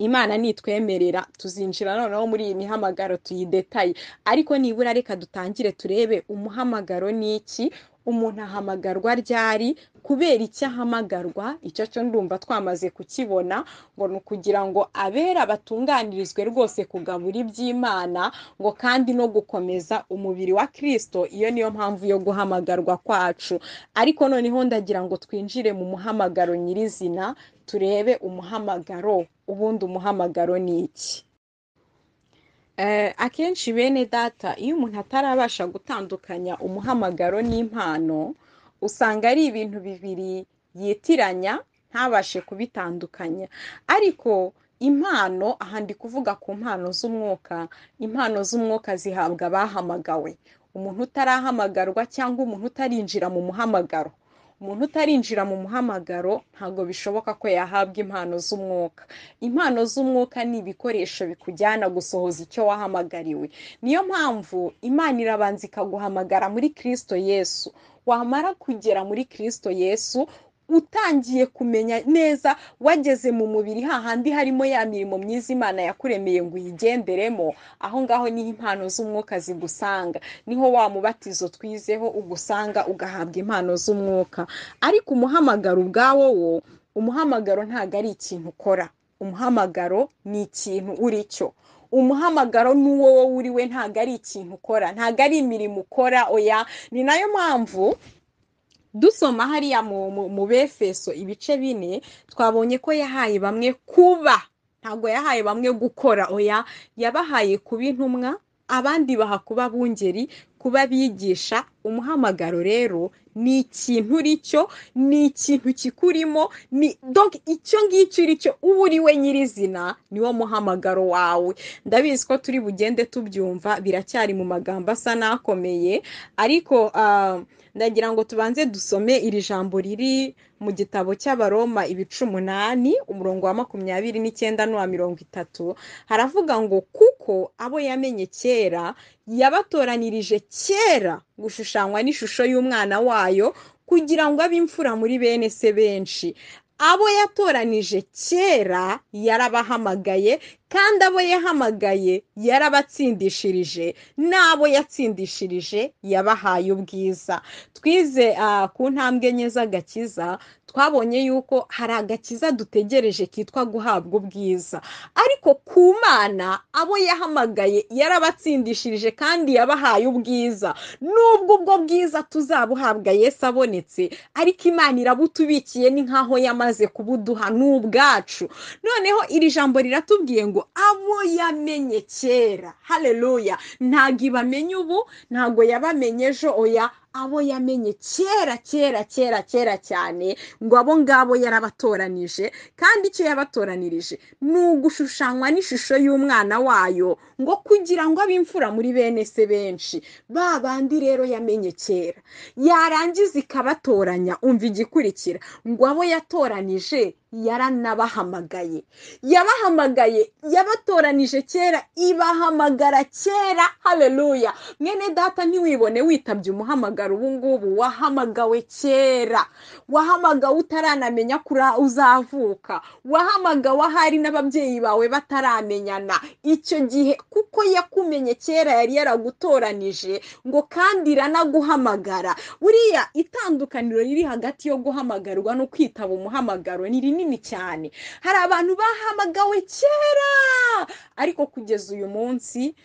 Imana nitwemerera tuzinjira noneho muri iyi mihamagaro tuyidetaye, ariko nibura reka dutangire turebe umuhamagaro ni iki, umuntu ahamagarwa ryari, kubera icyo ahamagarwa. Icyo cyo ndumva twamaze kukibona, ngo ni ukugira ngo abera batunganirizwe rwose kugabura iby'Imana, ngo kandi no gukomeza umubiri wa Kristo. Iyo niyo mpamvu yo guhamagarwa kwacu. Ariko noneho ndagira ngo twinjire mu muhamagaro nyirizina, turebe umuhamagaro. Ubundi umuhamagaro ni iki? Akenshi bene data, iyo umuntu atarabasha gutandukanya umuhamagaro n'impano, usanga ari ibintu bibiri yitiranya, ntabashe kubitandukanya. Ariko impano, aha ndi kuvuga ku mpano z'umwuka, impano z'umwuka zihabwa abahamagawe. Umuntu utarahamagarwa cyangwa umuntu utarinjira mu muhamagaro, umuntu utarinjira mu muhamagaro ntabwo bishoboka ko yahabwa impano z'umwuka. Impano z'umwuka ni ibikoresho bikujyana gusohoza icyo wahamagariwe. Niyo mpamvu Imana irabanza ikaguhamagara muri Kristo Yesu. Wamara kugera muri Kristo Yesu, utangiye kumenya neza, wageze mu mubiri hahandi harimo ya mirimo myiza Imana yakuremeye ngo uyigenderemo, aho ngaho niho impano z'umwuka zigusanga, niho wa mubatizo twizeho ugusanga, ugahabwa impano z'umwuka. Ariko umuhamagaro ubwawo wo, umuhamagaro ntabwo ari ikintu ukora, umuhamagaro ni ikintu uri cyo. Umuhamagaro n'uwo wowe uri we, ntabwo ari ikintu ukora, ntabwo ari imirimo ukora, oya. Ni nayo mpamvu dusoma hariya mu Befeso ibice 4, twabonye ko yahaye bamwe kuba, ntabwo yahaye bamwe gukora, oya, yabahaye kuba intumwa, abandi baha kuba abungeri, kuba abigisha. Umuhamagaro rero ni ikintu uri cyo, ni ikintu kikurimo, ni donc icyo ngicyo uri cyo, uba uri we nyirizina, niwo muhamagaro wawe. Ndabizi ko turi bugende tubyumva, biracyari mu magambo asa n'akomeye, ariko ndagira ngo tubanze dusome iri jambo riri mu gitabo cy'Abaroma ibice 8, umurongo wa 29 n'uwa 30. Haravuga ngo kuko abo yamenye kera yabatoranirije kera gushushanywa n'ishusho y'umwana wayo, kugira ngo abe imfura muri bene se benshi. Abo yatoranije kera yarabahamagaye, kandi abo yahamagaye yarabatsindishirije, n'abo yatsindishirije yabahaye ubwiza. Twize ku ntambwe enye z'agakiza, twabonye yuko hari agakiza dutegereje kitwa guhabwa ubwiza, ariko ku Mana abo yahamagaye yarabatsindishirije kandi yabahaye ubwiza. Nubwo ubwo bwiza tuzabuhabwa Yesu abonetse, ariko Imana irabutubikiye, ni nkaho yamaze kubuduha n'ubwacu. Noneho iri jambo riratubwiye ngo abo yamenye kera, haleluya, ntabwo ibamenye ubu, ntabwo yabamenye ejo, oya, abo yamenye kera kera kera kera cyane, ngo abo ngabo yarabatoranije. Kandi icyo yabatoranirije ni ugushushanywa n'ishusho y'umwana wayo, ngo kugira ngo abe imfura muri bene se benshi. Ba bandi rero yamenye kera, yarangiza ikabatoranya. Umva igikurikira, ngo abo yatoranije yaranabahamagaye, yabahamagaye, yabatoranije kera, ibahamagara kera. Haleluya. Mwene data, ntiwibone witabye umuhamagaro ubu ngubu, wahamagawe kera, wahamagawe utaranamenya kuri uzavuka, wahamagawe ahari n'ababyeyi bawe bataramenyana. Icyo gihe kuko yakumenye kera, yari yaragutoranije, ngo kandi iranaguhamagara. Buriya itandukaniro riri hagati yo guhamagarwa no kwitaba umuhamagaro ni rinini cyane. Hari abantu bahamagawe kera, ariko kugeza uyu munsi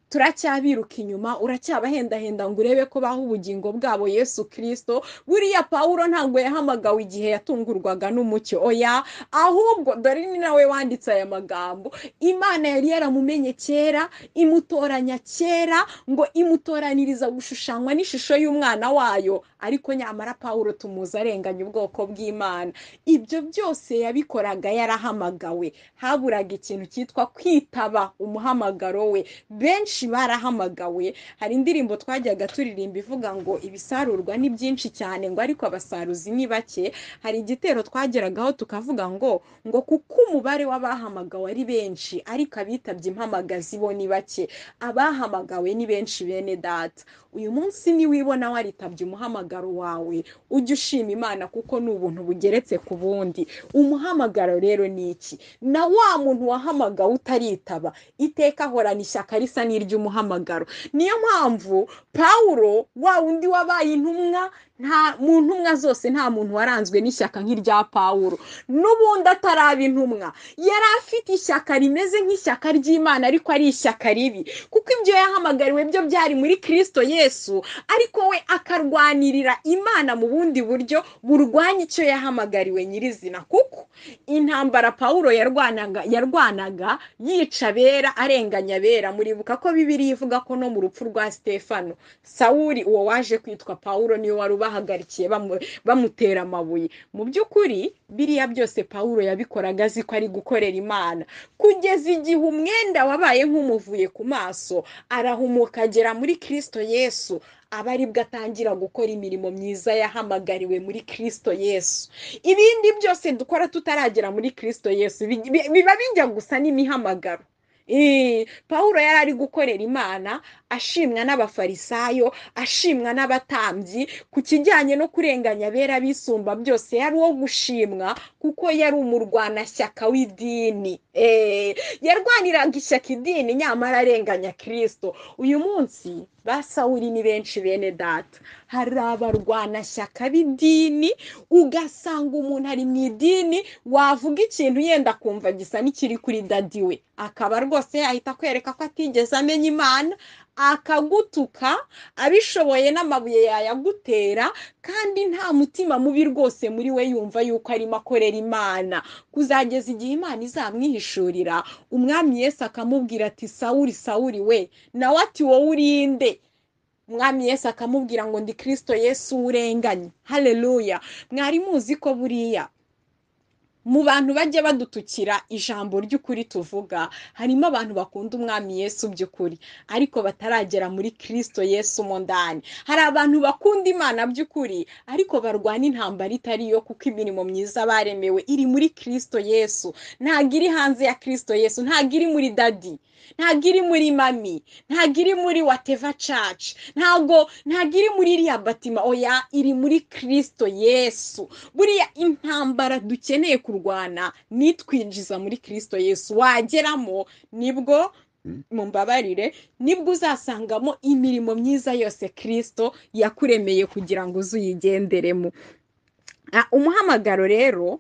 turacyabiruka inyuma, uracyabahendahenda ngo urebe ko baha ubugingo bwabo Yesu Kristo. Buriya Pawulo ntabwo yahamagawe igihe yatungurwaga n'umucyo, oya, ahubwo dore ni nawe wanditse aya magambo. Imana yari yaramumenye kera, imutoranya kera, ngo imutoraniriza gushushanywa n'ishusho y'umwana wayo, Ariko nyamara Pawulo tumuzi arenganya ubwoko bw'Imana. Ibyo byose yabikoraga yarahamagawe, haburaga ikintu cyitwa kwitaba umuhamagaro we. Benshi barahamagawe. Hari indirimbo twajyaga turirimba ivuga ngo ibisarurwa ni byinshi cyane, ngo ariko abasaruzi ni bake. Hari igitero twageragaho tukavuga ngo kuko umubare w'abahamagawe ari benshi, ariko abitabye impamagazi bo ni bake. Abahamagawe ni benshi bene data. Uyu munsi niwibona waritabye umuhamagaro wawe, ujye ushima Imana kuko ni ubuntu bugeretse ku bundi. Umuhamagaro rero ni iki? Na wa muntu wahamagawe utaritaba, iteka ahorana ishyaka risa n'iry'umuhamagaro. Niyo mpamvu Pawulo, wa wundi wabaye intumwa, nta mu ntumwa zose nta muntu waranzwe n'ishyaka nk'irya Pawulo. N'ubundi ataraba intumwa yari afite ishyaka rimeze nk'ishyaka ry'Imana, ariko ari ishyaka ribi, kuko ibyo yahamagariwe byo byari muri Kristo Yesu, ariko we akarwanirira Imana mu bundi buryo burwanya icyo yahamagariwe nyirizina. Kuko intambara Pawulo yarwanaga yica abera, arenganya abera. Muribuka ko Bibiliya ivuga ko no mu rupfu rwa Stefano, Sawuli uwo waje kwitwa Pawulo niwe wari bahagarikiye bamutera amabuye. Mu by'ukuri biriya byose Pawulo yabikoraga azi ko ari gukorera Imana, kugeza igihe umwenda wabaye nk'umuvuye ku maso, arahumuka agera muri Kristo Yesu, aba aribwo atangira gukora imirimo myiza yahamagariwe muri Kristo Yesu. Ibindi byose dukora tutaragera muri Kristo Yesu biba bijya gusa n'imihamagaro. Pawulo yari ari gukorera Imana, ashimwa n'abafarisayo, ashimwa n'abatambyi. Ku kijyanye no kurenganya abera bisumba byose yari uwo gushimwa, kuko yari umurwanashyaka w'idini. Yarwaniraga ishyaka idini, nyamara arenganya Kristo. Uyu munsi ba Sawuli ni benshi bene data. Hari abarwanashyaka b'idini, ugasanga umuntu ari mu idini, wavuga ikintu yenda kumva gisa n'ikiri kuri dadi we, akaba rwose yahita akwereka ko atigeze amenya Imana, akagutuka abishoboye n'amabuye yayagutera, kandi nta mutima mubi rwose muri we, yumva yuko arimo akorera Imana. Kuzageza igihe Imana izamwihishurira, Umwami Yesu akamubwira ati Sawuli, Sawuli we, nawe ati wowe urinde? Umwami Yesu akamubwira ngo ndi Kristo Yesu urenganye. Haleluya! Mwari muzi ko buriya mu bantu bajya badutukira ijambo ry'ukuri tuvuga, harimo abantu bakunda Umwami Yesu by'ukuri, ariko bataragera muri Kristo Yesu mo ndani. Hari abantu bakunda Imana by'ukuri, ariko barwana intambara itari yo, kuko imirimo myiza baremewe iri muri Kristo Yesu, ntabwo iri hanze ya Kristo Yesu, ntabwo iri muri dadi, ntabwo iri muri mami, ntabwo iri muri whatever church, ntabwo iri muri iriya batima, oya, iri muri Kristo Yesu. Buriya intambara dukeneye kurwana nitwinjiza muri Kristo Yesu, wageramo nibwo, mumbabarire, nibwo uzasangamo imirimo myiza yose Kristo yakuremeye kugira ngo uzuyigenderemo. Umuhamagaro rero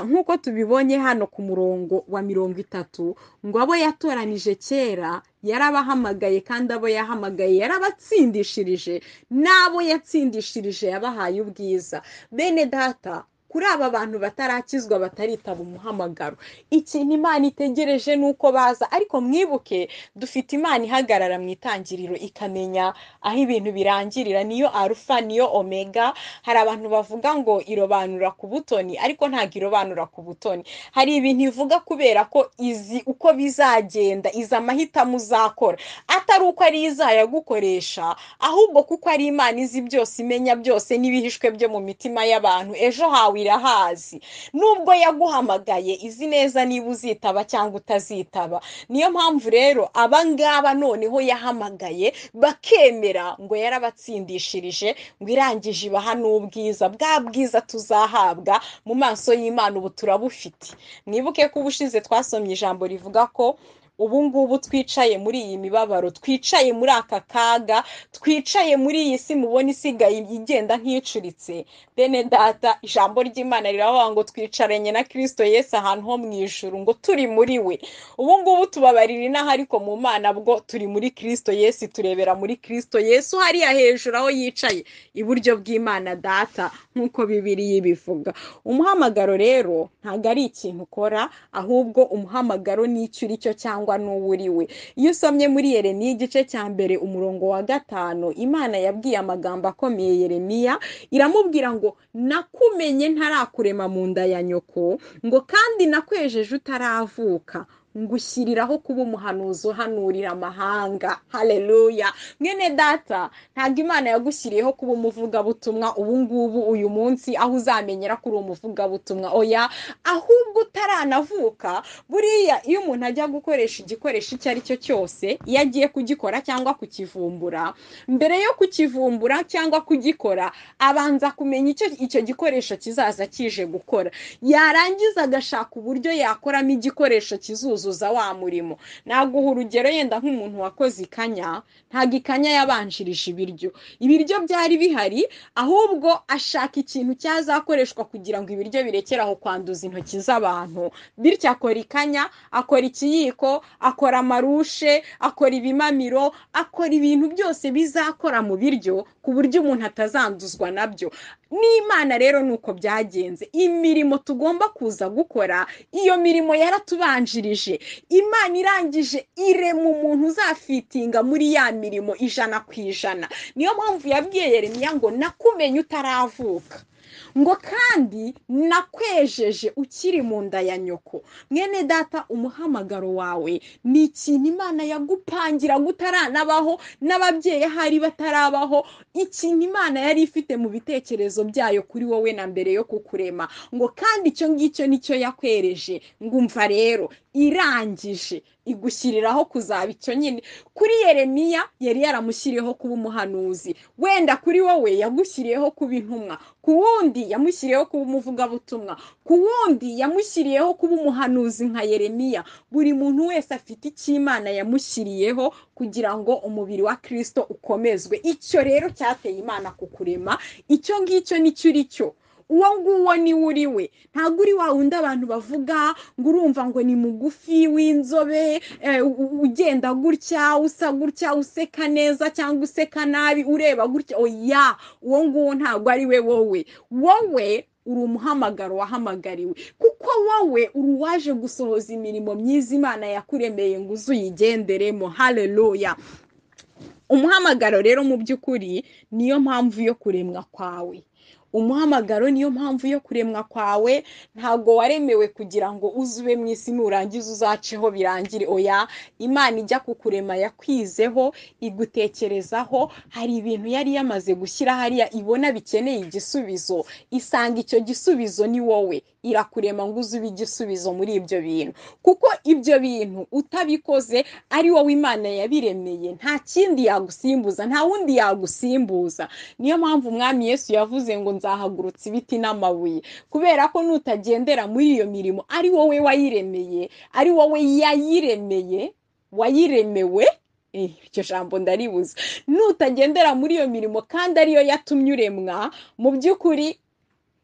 nk'uko tubibonye hano ku murongo wa 30, ngo abo yatoranije kera yarabahamagaye, kandi abo yahamagaye yarabatsindishirije, n'abo yatsindishirije yabahaye ubwiza. Bene data, kuri aba bantu batarakizwa, bataritaba umuhamagaro, ikintu Imana itegereje nuko baza. Ariko mwibuke, dufite Imana ihagarara mu itangiriro ikamenya aho ibintu birangirira, niyo Alfa niyo Omega. Hari abantu bavuga ngo irobanura ku butoni, ariko ntabwo irobanura ku butoni. Hari ibintu ivuga kubera ko izi uko bizagenda, izi amahitamo uzakora, atari uko ari izayagukoresha, ahubwo kuko ari Imana izi byose, imenya byose n'ibihishwe byo mu mitima y'abantu. Ejo hawe irahazi. Nubwo yaguhamagaye izi neza niba uzitaba cyangwa utazitaba. Niyo mpamvu rero abangaba noneho yahamagaye bakemera, ngo yarabatsindishirije, ngo irangije ibaha n'ubwiza. Bwa bwiza tuzahabwa mu maso y'Imana ubu turabufite. Mwibuke ko ubushize twasomye ijambo rivuga ko ubu ngubu twicaye muri iyi mibabaro, twicaye muri aka kaga, twicaye muri iyi si mubona isigaye igenda nk'icuritse. Bene data, ijambo ry'Imana riravuga ngo twicaranye na Kristo Yesu ahantu ho mu ijuru, ngo turi muri we. Ubu ngubu tubabarira inaha, ariko mu Mana bwo turi muri Kristo Yesu, turebera muri Kristo Yesu hariya hejuru aho yicaye iburyo bw'Imana data, nk'uko Bibiliya ibivuga. Umuhamagaro rero ntabwo ari ikintu ukora, ahubwo umuhamagaro ni icyo uri cyo cyangwa cyangwa n'uwo uri we. Iyo usomye muri Yeremiya igice cya 1 umurongo wa 5, Imana yabwiye amagambo akomeye Yeremiya, iramubwira ngo nakumenye ntarakurema mu nda ya nyoko, ngo kandi nakwejeje utaravuka, ngushyiriraho kuba umuhanuzi uhanurira amahanga. Haleluya. Mwene data, ntabwo Imana yagushyiriyeho kuba umuvugabutumwa ubu ngubu uyu munsi aho uzamenyera kuri umuvugabutumwa, oya, ahubwo utaranavuka. Buriya iyo umuntu ajya gukoresha igikoresho icyo ari cyo cyose, iyo agiye kugikora cyangwa kukivumbura, mbere yo kukivumbura cyangwa kugikora abanza kumenya icyo icyo gikoresho kizaza kije gukora, yarangiza agashaka uburyo yakoramo igikoresho kizuza wa murimo. Naguha urugero yenda nk'umuntu wakoze ikanya, ntabwo ikanya yabanjirije ibiryo, ibiryo byari bihari, ahubwo ashaka ikintu cyazakoreshwa kugira ngo ibiryo birekere aho kwanduza intoki z'abantu. Bityo akora ikanya, akora ikiyiko, akora amarushe, akora ibimamiro, akora ibintu byose bizakora mu biryo ku buryo umuntu atazanduzwa nabyo. N'Imana rero nuko byagenze, imirimo tugomba kuza gukora, iyo mirimo yaratubanjirije. Imana irangije irema umuntu uzafitinga muri ya mirimo 100%. Niyo mpamvu yabwiye Yeremiya ngo nakumenye utaravuka, ngo kandi nakwejeje ukiri mu nda ya nyoko. Mwene data, umuhamagaro wawe ni ikintu Imana yagupangira utaranabaho, n'ababyeyi ahari batarabaho, ikintu Imana yari ifite mu bitekerezo byayo kuri wowe na mbere yo kukurema, ngo kandi icyo ngicyo nicyo yakwereje. Ngumva rero irangije igushyiriraho kuzaba icyo nyine. Kuri Yeremiya yari yaramushyiriyeho kuba umuhanuzi, wenda kuri wowe yagushyiriyeho kuba intumwa, ku wundi yamushyiriyeho kuba umuvugabutumwa, ku wundi yamushyiriyeho kuba umuhanuzi nka Yeremiya. Buri muntu wese afite icyo Imana yamushyiriyeho kugira ngo umubiri wa Kristo ukomezwe. Icyo rero cyateye Imana kukurema, icyo ngicyo nicyo uri cyo. Uwo nguwo ni uri we, ntabwo uri wa wundi abantu bavuga ngo urumva ngo ni mugufi w'inzobe, ugenda gutya, usa gutya, useka neza cyangwa useka nabi, ureba gutya. Oya, uwo nguwo ntabwo ari we wowe. Wowe uri umuhamagaro wahamagariwe, kuko wowe uri uwaje gusohoza imirimo myiza Imana yakuremeye ngo uzuyigenderemo. Haleluya. Umuhamagaro rero mu by'ukuri niyo mpamvu yo kuremwa kwawe. Umuhamagaro niyo mpamvu yo kuremwa kwawe. Ntabwo waremewe kugira ngo uzube mu isi nurangiza uzaceho birangire, oya. Imana ijya kukurema yakwizeho, igutekerezaho, hari ibintu yari yamaze gushyira hariya ibona bikeneye igisubizo, isanga icyo gisubizo ni wowe, irakurema ngo uzube igisubizo muri ibyo bintu, kuko ibyo bintu utabikoze ari wowe Imana yabiremeye, nta kindi yagusimbuza, nta wundi yagusimbuza. Niyo mpamvu Umwami Yesu yavuze ngo nzahagurutsa ibiti n'amabuye, kubera ko nutagendera muri iyo mirimo ari wowe wayiremeye, ari wowe yayiremeye, wayiremewe, iryo jambo ndaribuze, nutagendera muri iyo mirimo kandi ariyo yatumye uremwa, mu by'ukuri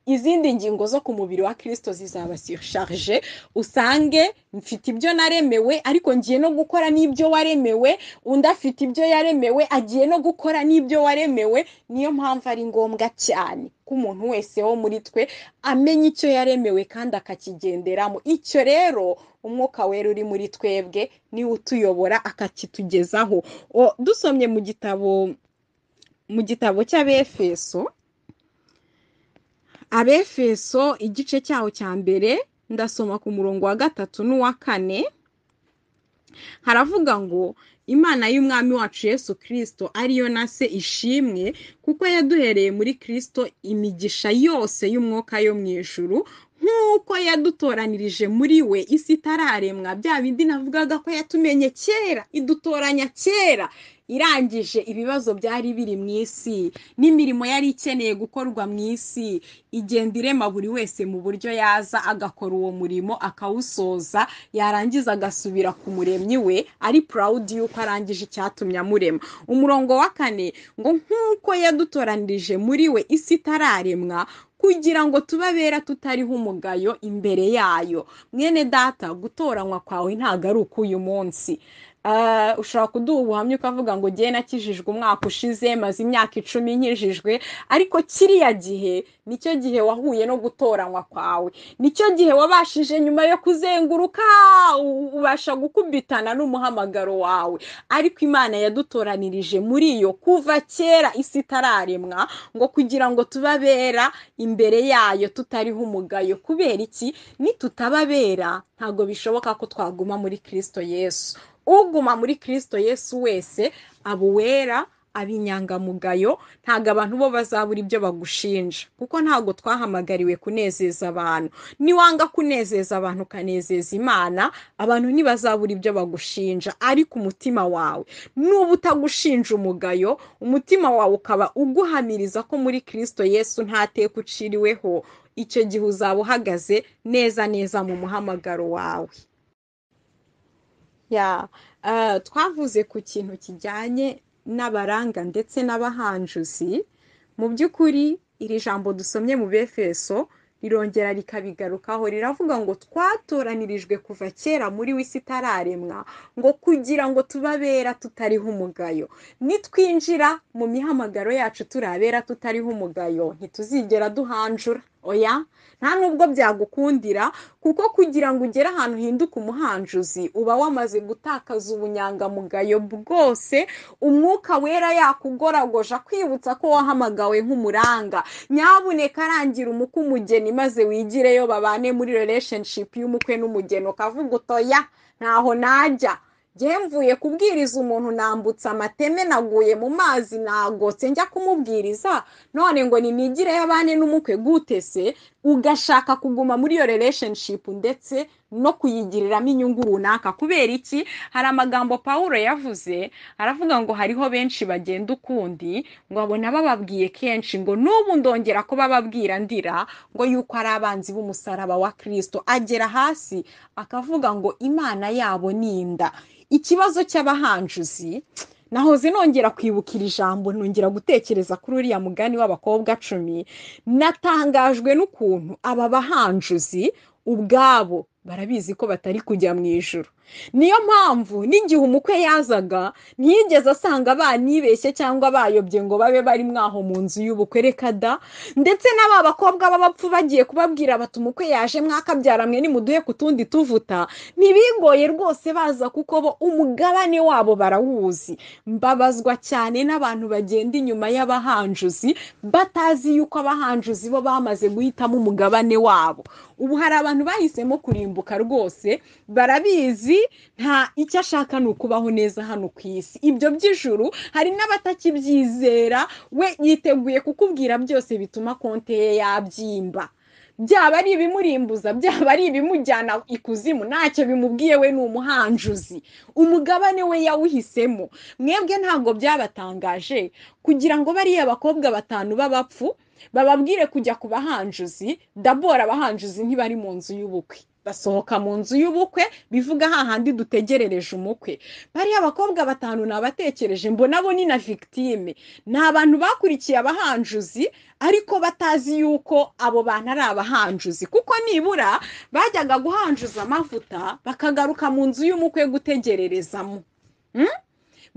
izindi ngingo zo ku mubiri wa Kristo zizaba surcharge, usange mfite ibyo naremewe ariko ngiye no gukora n'ibyo waremewe, undi afite ibyo yaremewe agiye no gukora n'ibyo waremewe. Niyo mpamvu ari ngombwa cyane ko umuntu wese wo muri twe amenya icyo yaremewe kandi akakigenderamo. Icyo rero Umwuka Wera uri muri twebwe niwe utuyobora akakitugezaho. Dusomye mu gitabo cy'Abefeso, Abefeso igice cyaho cya 1, ndasoma ku murongo wa 3 n'uwa 4, haravuga ngo Imana y'Umwami wacu Yesu Kristo ariyo na se ishimwe, kuko yaduhereye muri Kristo imigisha yose y'umwuka yo mu ijuru, nk'uko yadutoranirije muri we isi itararemwa. Bya bindi navugaga ko yatumenye kera, idutoranya kera, irangije ibibazo byari biri mu isi n'imirimo yari ikeneye gukorwa mu isi, igenda irema buri wese mu buryo yaza agakora uwo murimo akawusoza, yarangiza agasubira ku muremyi we ari proud yuko arangije icyatumye amurema. Umurongo wa 4 ngo nk'uko yadutoranirije muri we isi itararemwa, kugira ngo tubabera tutariho umugayo imbere yayo. Mwene data, gutoranywa kwawe ntabwo ari uk'uyu munsi. Ushobora kuduha ubuhamya ukavuga ngo ngewe nakijijwe umwaka ushize, maze imyaka 10 nkijijwe, ariko kiriya gihe nicyo gihe wahuye no gutoranywa kwawe, nicyo gihe wabashije nyuma yo kuzenguruka ubasha gukubitana n'umuhamagaro wawe. Ariko Imana yadutoranirije muri iyo kuva kera isi itararemwa, ngo kugira ngo tubabera imbere yayo tutariho umugayo. Kubera iki? Nitutababera ntabwo bishoboka ko twaguma muri Kristo Yesu. Uguma muri Kristo Yesu wese aba uwera, aba inyangamugayo, ntabwo abantu bo bazabura ibyo bagushinja, kuko ntabwo twahamagariwe kunezeza abantu. Niwanga kunezeza abantu ukanezeza Imana, abantu ntibazabura ibyo bagushinja. Ariko umutima wawe nuba utagushinja umugayo, umutima wawe ukaba uguhamiriza ko muri Kristo Yesu nta teka uciriweho, icyo gihe uzaba uhagaze neza neza mu muhamagaro wawe. Twavuze ku kintu kijyanye n'abaranga ndetse n'abahanjuzi. Mu by'ukuri iri jambo dusomye mu Befeso rirongera rikabigarukaho, riravuga ngo twatoranirijwe kuva kera muri w'isi itararemwa, ngo kugira ngo tubabera tutariho umugayo. Nitwinjira mu mihamagaro yacu turabera tutariho umugayo, ntituzigera duhanjura. Oya, nta nubwo byagukundira, kuko kugira ngo ugere ahantu uhinduke umuhanjuzi uba wamaze gutakaza ubunyangamugayo bwose. Umwuka wera yakugoragoje akwibutsa ko wahamagawe nk'umuranga. Nyabuneka arangira umukwe umugeni maze wigireyo babane muri relationship y'umukwe n'umugeni, ukavuga utoya ntaho najya. Njye mvuye kubwiriza umuntu nambutse amateme, naguye mu mazi, nagotse njya kumubwiriza, none ngo ninigireyo abane n'umukwe gute se? Ugashaka kuguma muri iyo relationship ndetse no kuyigiriramo inyungu runaka. Kubera iki? Hari amagambo Pawulo yavuze, aravuga ngo hariho benshi bagenda ukundi, ngo abona bababwiye kenshi, ngo n'ubu ndongera ko bababwira ndira, ngo yuko ari abanzi b'umusaraba wa Kristo. Agera hasi akavuga ngo Imana yabo ni inda. Ikibazo cy'abahanjuzi, nahoze nongera kwibukira ijambo, nongera gutekereza kuri uriya mugani w'abakobwa 10. Natangajwe n'ukuntu aba bahanjuzi ubwabo barabizi ko batari kujya mu ijuru. Niyo mpamvu n'igihe umukwe yazaga ntiyigeze asanga banibeshye cyangwa bayobye ngo babe bari mwaho mu nzu y'ubukwe, reka da. Ndetse n'aba bakobwa b'abapfu bagiye kubabwira bati umukwe yaje mwakabyara mwe nimuduhe ku tundi tuvuta, ntibigoye rwose baza, kuko bo umugabane wabo barawuzi. Mbabazwa cyane n'abantu bagenda inyuma y'abahanjuzi batazi yuko abahanjuzi bo bamaze guhitamo umugabane wabo. Ubu hari abantu bahisemo kurimbuka rwose, barabizi, nta icyo ashaka ni ukubaho neza hano ku isi. Ibyo by'ijuru hari n'abatakibyizera, we yiteguye kukubwira byose bituma konte ye yabyimba, byaba ari ibimurimbuza, byaba ari ibimujyana ikuzimu, ntacyo bimubwiye, we ni umuhanjuzi, umugabane we yawuhisemo. Mwebwe ntabwo byabatangaje kugira ngo bariya bakobwa 5 b'abapfu bababwire kujya ku bahanjuzi? Dabora abahanjuzi ntibari mu nzu y'ubukwe, basohoka mu nzu y'ubukwe, bivuga hahandi dutegerereje umukwe. Bariya abakobwa 5 nabatekereje mbona bo ni na victime, ni abantu bakurikiye abahanjuzi ariko batazi yuko abo bantu ari abahanjuzi, kuko nibura bajyaga guhanjuza amavuta bakagaruka mu nzu y'umukwe gutegererezamo.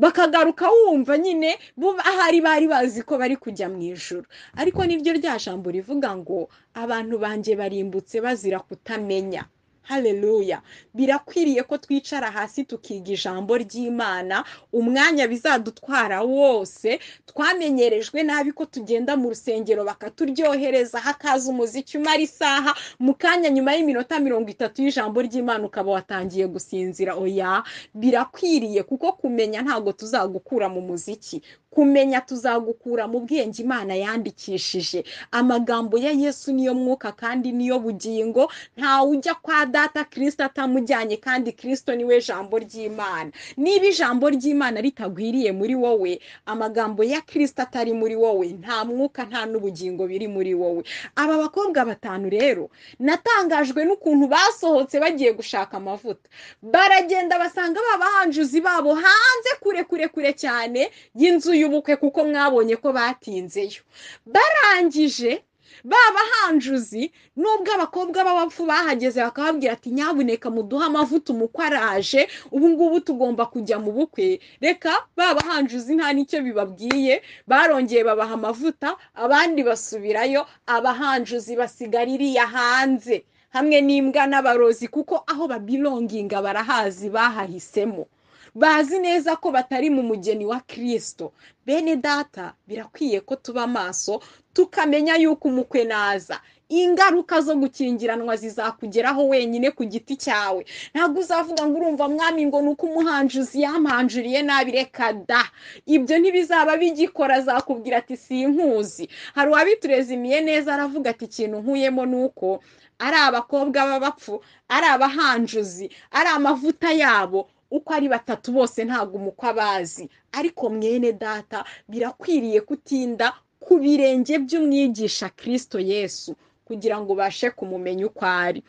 Bakagaruka wumva nyine bo ahari bari bazi ko bari kujya mu ijuru. Ariko niryo rya jambo rivuga ngo abantu banjye barimbutse bazira kutamenya. Haleluya. Birakwiriye ko twicara hasi tukiga ijambo ry'Imana, umwanya bizadutwara wose. Twamenyerejwe nabi ko tugenda mu rusengero bakaturyohereza, hakaza umuziki umara isaha, mu kanya nyuma y'iminota 30 y'ijambo ry'Imana ukaba watangiye gusinzira. Oya, birakwiriye, kuko kumenya ntabwo tuzagukura mu muziki, kumenya tuzagukura mu bwenge Imana yandikishije. Amagambo ya Yesu niyo mwuka kandi niyo bugingo, ntawe ujya kwa Data Kristo atamujyanye, kandi Kristo niwe jambo ry'Imana. Niba ijambo ry'Imana ritagwiriye muri wowe, amagambo ya Kristo atari muri wowe, nta mwuka nta n'ubugingo biri muri wowe. Aba bakobwa 5 rero natangajwe n'ukuntu basohotse bagiye gushaka amavuta, baragenda basanga babahanjuzi babo hanze kure kure kure cyane y'inzu y'ubukwe, kuko mwabonye ko batinzeyo. Barangije Babahanjuzi nubwo abakobwa b'abapfu bahageze bakababwira ati nyabuneka muduhe amavuta, umukwe araje, ubu ngubu tugomba kujya mu bukwe. Reka babahanjuzi nta n'icyo bibabwiye, barongeye babaha amavuta, abandi basubirayo, abahanjuzi basigara iriya hanze hamwe n'imbwa n'abarozi, kuko aho babilonginga barahazi, bahahisemo, bazi neza ko batari mu mugeni wa Kristo. Bene data, birakwiye ko tuba maso, tukamenya yuko umukwe naza, ingaruka zo gukingiranwa zizakugeraho wenyine ku giti cyawe. Ntabwo uzavuga ngo urumva mwami ngo nuko umuhanjuzi yampanjuriye nabi, reka da, ibyo ntibizaba bigikora. Azakubwira ati sinkuzi. Hari uwabiturezimiye neza aravuga ati ikintu nkuyemo nuko ari abakobwa b'abapfu, ari abahanjuzi, ari amavuta yabo, uko ari batatu bose ntabwo umukwe abazi. Ariko mwene data, birakwiriye kutinda ku birenge by'umwigisha Kristo Yesu kugira ngo ubashe kumumenya uko ari.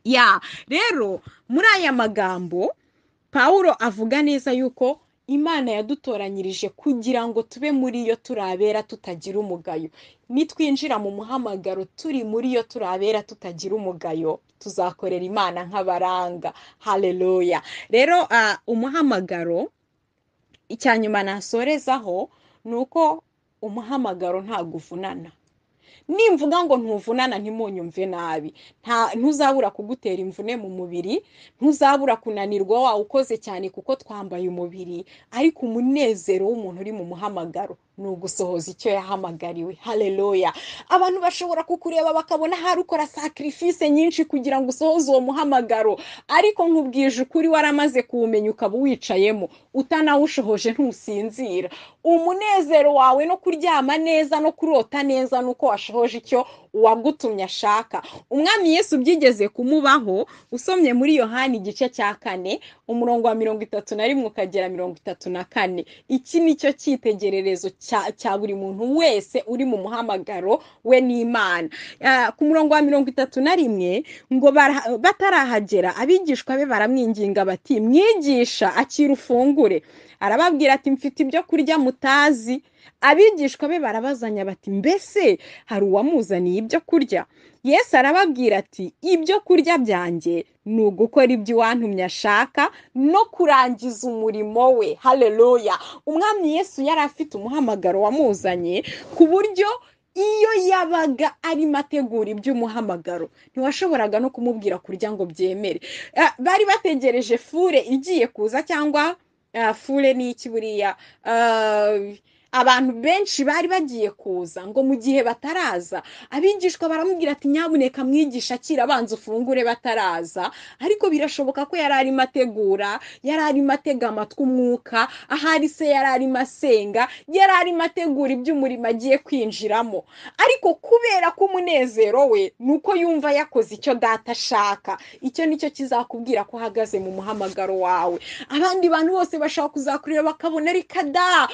Ya rero muri aya magambo Pawulo avuga neza yuko Imana yadutoranyirije kugira ngo tube muri yo turabera tutagira umugayo. Nitwinjira mu muhamagaro turi muri yo turabera tutagira umugayo, tuzakorera Imana nk'abaranga. Haleluya. Rero umuhamagaro, icya nyuma nasorezaho ni uko umuhamagaro ntabwo uvunana. Nimvuga ngo ntuvunana ntimunyumve nabi, ntuzabura kugutera imvune mu mubiri, ntuzabura kunanirwa wawukoze cyane kuko twambaye umubiri, ariko umunezero w'umuntu uri mu muhamagaro ni ugusohoza icyo yahamagariwe. Haleluya. Abantu bashobora kukureba bakabona hari ukora sacrifice nyinshi kugira ngo usohoze uwo muhamagaro, ariko nkubwije ukuri waramaze kuwumenya ukaba uwicayemo, utanawushohoje ntusinzira. Umunezero wawe no kuryama neza no kurota neza nuko washohoje icyo uwagutumye ashaka. Umwami Yesu byigeze kumubaho, usomye muri Yohani igice cya 4 umurongo wa 31 ukagera 34. Iki nicyo cyitegererezo cya buri muntu wese uri mu muhamagaro we n'Imana. Ku murongo wa 31 ngo batarahagera abigishwa be baramwinginga bati mwigisha akira ufungure. Arababwira ati mfite ibyo kurya mutazi. Abigishwa be barabazanya bati mbese hari uwamuzaniye ibyo kurya? Yesu arababwira ati ibyo kurya byanjye ni ugukora ibyo uwantumye ashaka no kurangiza umurimo we. Haleluya. Umwami Yesu yari afite umuhamagaro wamuzanye, ku buryo iyo yabaga arimo ategura iby'umuhamagaro ntiwashoboraga no kumubwira kurya ngo byemere. Bari bategereje fure igiye kuza, cyangwa fure ni iki buriya, abantu benshi bari bagiye kuza, ngo mu gihe bataraza abigishwa baramubwira ati nyabuneka mwigisha akira abanza ufungure bataraza. Ariko birashoboka ko yari arimo ategura, yari arimo atega amatwi umwuka, ahari se yari arimo asenga, yari arimo ategura iby'umurimo agiye kwinjiramo. Ariko kubera ko umunezero we nuko yumva yakoze icyo data ashaka, icyo nicyo kizakubwira ko uhagaze mu muhamagaro wawe. Abandi bantu bose bashaka kuzakureba bakabona reka da,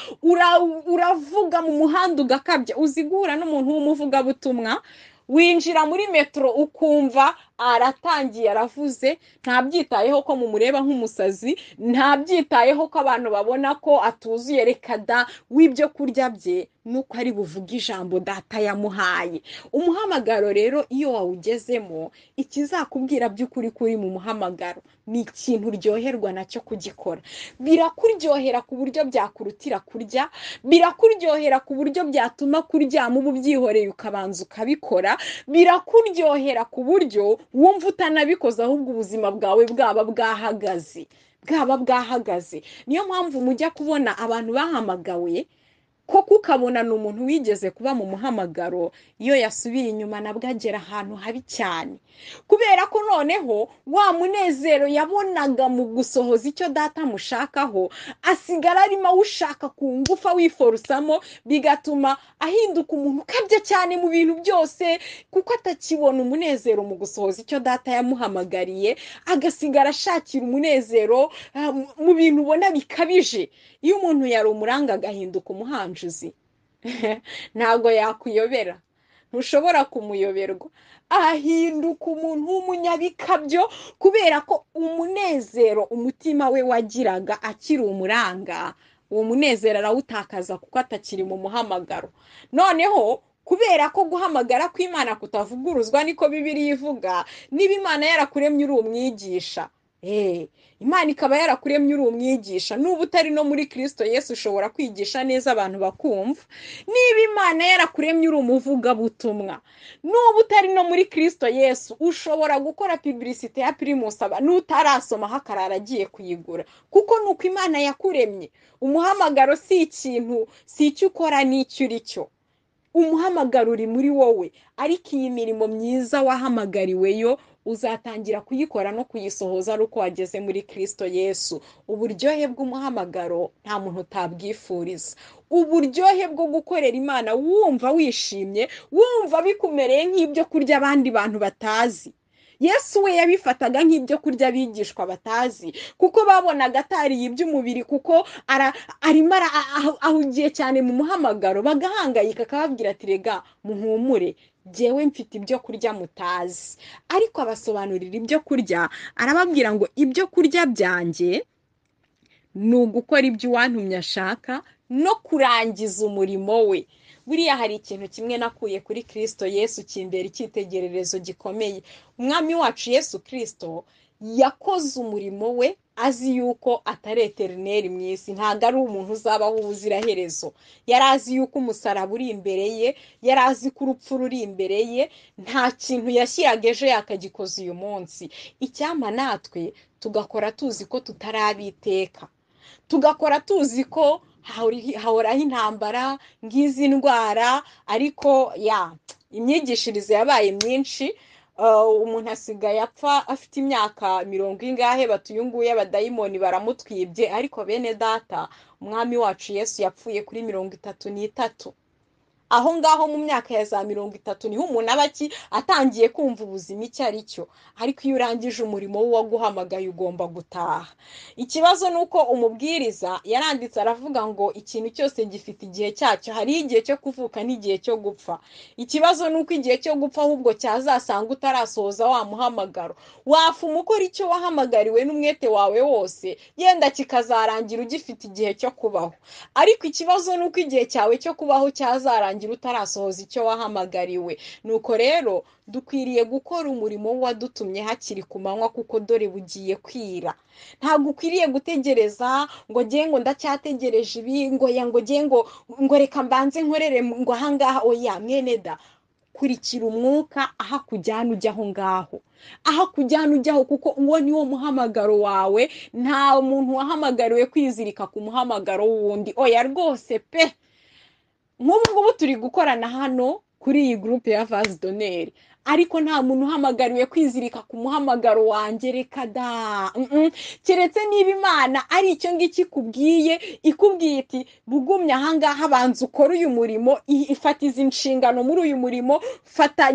uravuga mu muhanda ugakabya. Uzi guhura n'umuntu w'umuvugabutumwa, winjira muri metro ukumva aratangiye aravuze, ntabyitayeho ko mumureba nk'umusazi, ntabyitayeho ko abantu babona ko atuzuye, reka da, w'ibyo kurya bye nuko ari buvuge ijambo data yamuhaye. Umuhamagaro rero iyo wawugezemo, ikizakubwira by'ukuri kuri mu muhamagaro ni ikintu uryoherwa nacyo kugikora. Birakuryohera ku buryo byakurutira kurya, birakuryohera ku buryo byatuma kuryama uba ubyihoreye ukabanza ukabikora, birakuryohera ku buryo wumva utanabikoze ahubwo ubuzima bwawe bwaba bwahagaze, bwaba bwahagaze. Niyo mpamvu mujya kubona abantu bahamagawe koko ukabona ni umuntu wigeze kuba mu muhamagaro, iyo yasubiye inyuma nabwo agera ahantu habi cyane, kubera ko noneho wa munezero yabonaga mu gusohoza icyo data amushakaho asigara arimo awushaka ku ngufu, awiforusamo, bigatuma ahinduka umuntu ukabya cyane mu bintu byose, kuko atakibona umunezero mu gusohoza icyo data yamuhamagariye, agasigara ashakira umunezero mu bintu ubona bikabije. Iyo umuntu yari umuranga agahinduka umuhanjuzi ntabwo yakuyobera, ntushobora kumuyoberwa, ahinduka umuntu w'umunyabikabyo, kubera ko umunezero umutima we wagiraga akiri umuranga, uwo munezero arawutakaza kuko atakiri mu muhamagaro. Noneho Kubera ko guhamagara kw'Imana kutavuguruzwa, niko Bibiliya ivuga. Niba Imana yarakuremye uri umwigisha, Imana ikaba yarakuremye uri umwigisha, nuba utari no muri Kristo Yesu ushobora kwigisha neza abantu bakumva. Niba Imana yarakuremye uri umuvugabutumwa, nuba utari no muri Kristo Yesu ushobora gukora publicité ya Primus n'utarasoma hakarara agiye kuyigura, kuko nuko Imana yakuremye. Umuhamagaro si ikintu, si icyo ukora n'icyo uri cyo. Umuhamagaro uri muri wowe, ariko iyi mirimo myiza wahamagariweyo uzatangira kuyikora no kuyisohoza ari uko wageze muri Kristo Yesu. Uburyohe bw'umuhamagaro nta muntu utabwifuriza. Uburyohe bwo gukorera Imana wumva wishimye, wumva bikumereye nk'ibyo kurya abandi bantu batazi. Yesu we yabifataga nk'ibyo kurya abigishwa batazi, kuko babonaga atariye iby'umubiri, kuko arimo ahugiye cyane mu muhamagaro, bagahangayika, akababwira ati rega muhumure, jyewe mfite ibyo kurya mutazi. Ariko abasobanurira ibyo kurya, arababwira ngo ibyo kurya byanjye ni ugukora ibyo uwantumye ashaka no kurangiza umurimo we. Buriya hari ikintu kimwe nakuye kuri Kristo Yesu kimbera icyitegererezo gikomeye. Umwami wacu Yesu Kristo yakoze umurimo we azi yuko atari eterineri mu isi, ntabwo ari umuntu uzabaho ubuziraherezo. Yari azi yuko umusaraba uri imbere ye, yari azi ko urupfu ruri imbere ye, nta kintu yashyiraga ejo yakagikoza uyu munsi. Icyampa natwe tugakora tuzi ko tutarabiteka, tugakora tuzi ko hahoraho intambara ngizi ndwara, ariko ya imyigishirize yabaye myinshi. Umuntu asigaye apfa afite imyaka 40 ingahe, bati uyu nguyu abadayimoni baramutwibye. Ariko bene data, umwami wacu Yesu yapfuye kuri 33. Aho ngaho mu myaka ya za 30 niho umuntu aba atangiye kumva ubuzima icyo ari cyo. Ariko iyo urangije umurimo w'uwaguhamagaye ugomba gutaha. Ikibazo ni uko umubwiriza yaranditse aravuga ngo ikintu cyose gifite igihe cyacyo, hari igihe cyo kuvuka n'igihe cyo gupfa. Ikibazo ni uko igihe cyo gupfa ahubwo cyazasanga utarasohoza wa muhamagaro. Wafuma ukora icyo wahamagariwe n'umwete wawe wose, yenda kikazarangira ugifite igihe cyo kubaho. Ariko ikibazo ni uko igihe cyawe cyo kubaho cyazarangira utarasohoza icyo wahamagariwe. Nuko rero dukwiriye gukora umurimo wadutumye hakiri ku manywa, kuko dore bugiye kwira. Ntabwo ukwiriye gutegereza ngo nge ngo ndacyategereje ibi, ngo ya ngo nge ngo reka mbanze nkorere ngo ahangaha. Oya mwene da, kurikira umwuka aho akujyana ujya aho ngaho, aho akujyana ujyaho, kuko uwo ni wo muhamagaro wawe. Nta muntu wahamagariwe kwizirika ku muhamagaro w'undi, oya rwose pe. Nk'ubu ngubu turi gukorana hano kuri iyi groupe ya Vase d'Honneur, ariko nta muntu uhamagariwe kwizirika ku muhamagaro wanjye, reka da. Keretse niba Imana ari icyo ngicyo ikubwiye, ikubwiye iti bugumye ahangaha, banza ukore uyu murimo, ifata izi nshingano muri uyu murimo,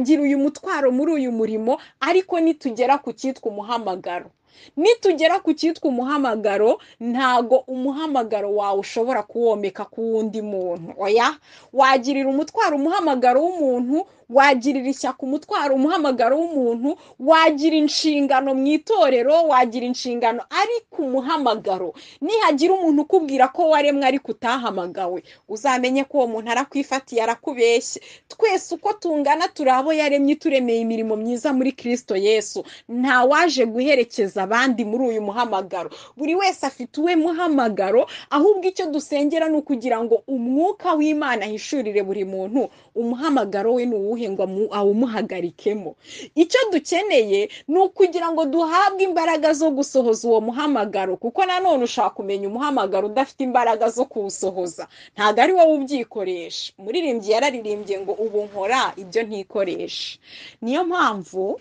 gira uyu mutwaro muri uyu murimo. Ariko nitugera ku cyitwa umuhamagaro, nitugera ku cyitwa umuhamagaro, ntago umuhamagaro wawe ushobora kuwomeka ku wundi muntu. Oya, wagirira umutwaro umuhamagaro w'umuntu, wagirira ishyaka umutwaro umuhamagaro w'umuntu, wagira inshingano mu itorero, wagira inshingano, ariko umuhamagaro, nihagira umuntu ukubwira ko waremwe ariko utahamagawe, uzamenye ko uwo muntu arakwifatiye, arakubeshye. Twese uko tungana turi abo yaremye, turemeye imirimo myiza muri Kristo Yesu. Nta waje guherekeza abandi muri uyu muhamagaro, buri wese afite uwe muhamagaro. Ahubwo icyo dusengera ni ukugira ngo umwuka w'Imana ahishurire buri muntu umuhamagaro we ni uwuhe, ngo awumuhagarikemo. Icyo dukeneye ni ukugira ngo duhabwe imbaraga zo gusohoza uwo muhamagaro, kuko nanone ushaka kumenya umuhamagaro udafite imbaraga zo kuwusohoza, ntabwo ari wowe ubyikoresha. Umuririmbyi yararirimbye ngo ubu nkora ibyo ntikoresha. Niyo mpamvu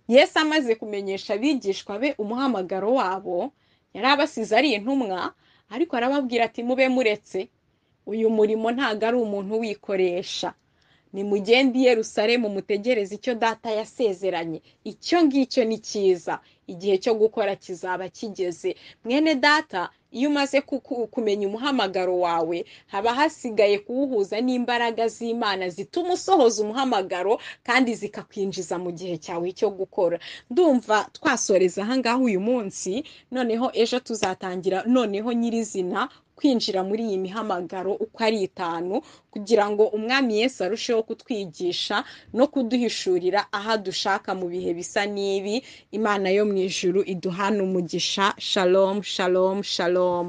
Yesu amaze kumenyesha abigishwa be umuhamagaro wabo, yari abasize ari intumwa, ariko arababwira ati mube muretse, uyu murimo ntabwo ari umuntu wikoresha. Nimugende i Yerusalemu mutegereze icyo data yasezeranye, icyo ngicyo ni cyiza, igihe cyo gukora kizaba kigeze. Mwene data, Iyo umaze kumenya umuhamagaro wawe, haba hasigaye kuwuhuza n'imbaraga z'Imana zituma usohoza umuhamagaro kandi zikakwinjiza mu gihe cyawe cyo gukora. Ndumva twasoreza ahangaha uyu munsi, noneho ejo tuzatangira noneho nyirizina kwinjira muri iyi mihamagaro uko ari itanu, kugira ngo Umwami Yesu arusheho kutwigisha no kuduhishurira aho adushaka mu bihe bisa n'ibi. Imana yo mu ijuru iduhane umugisha. Shalom, shalom, shalom.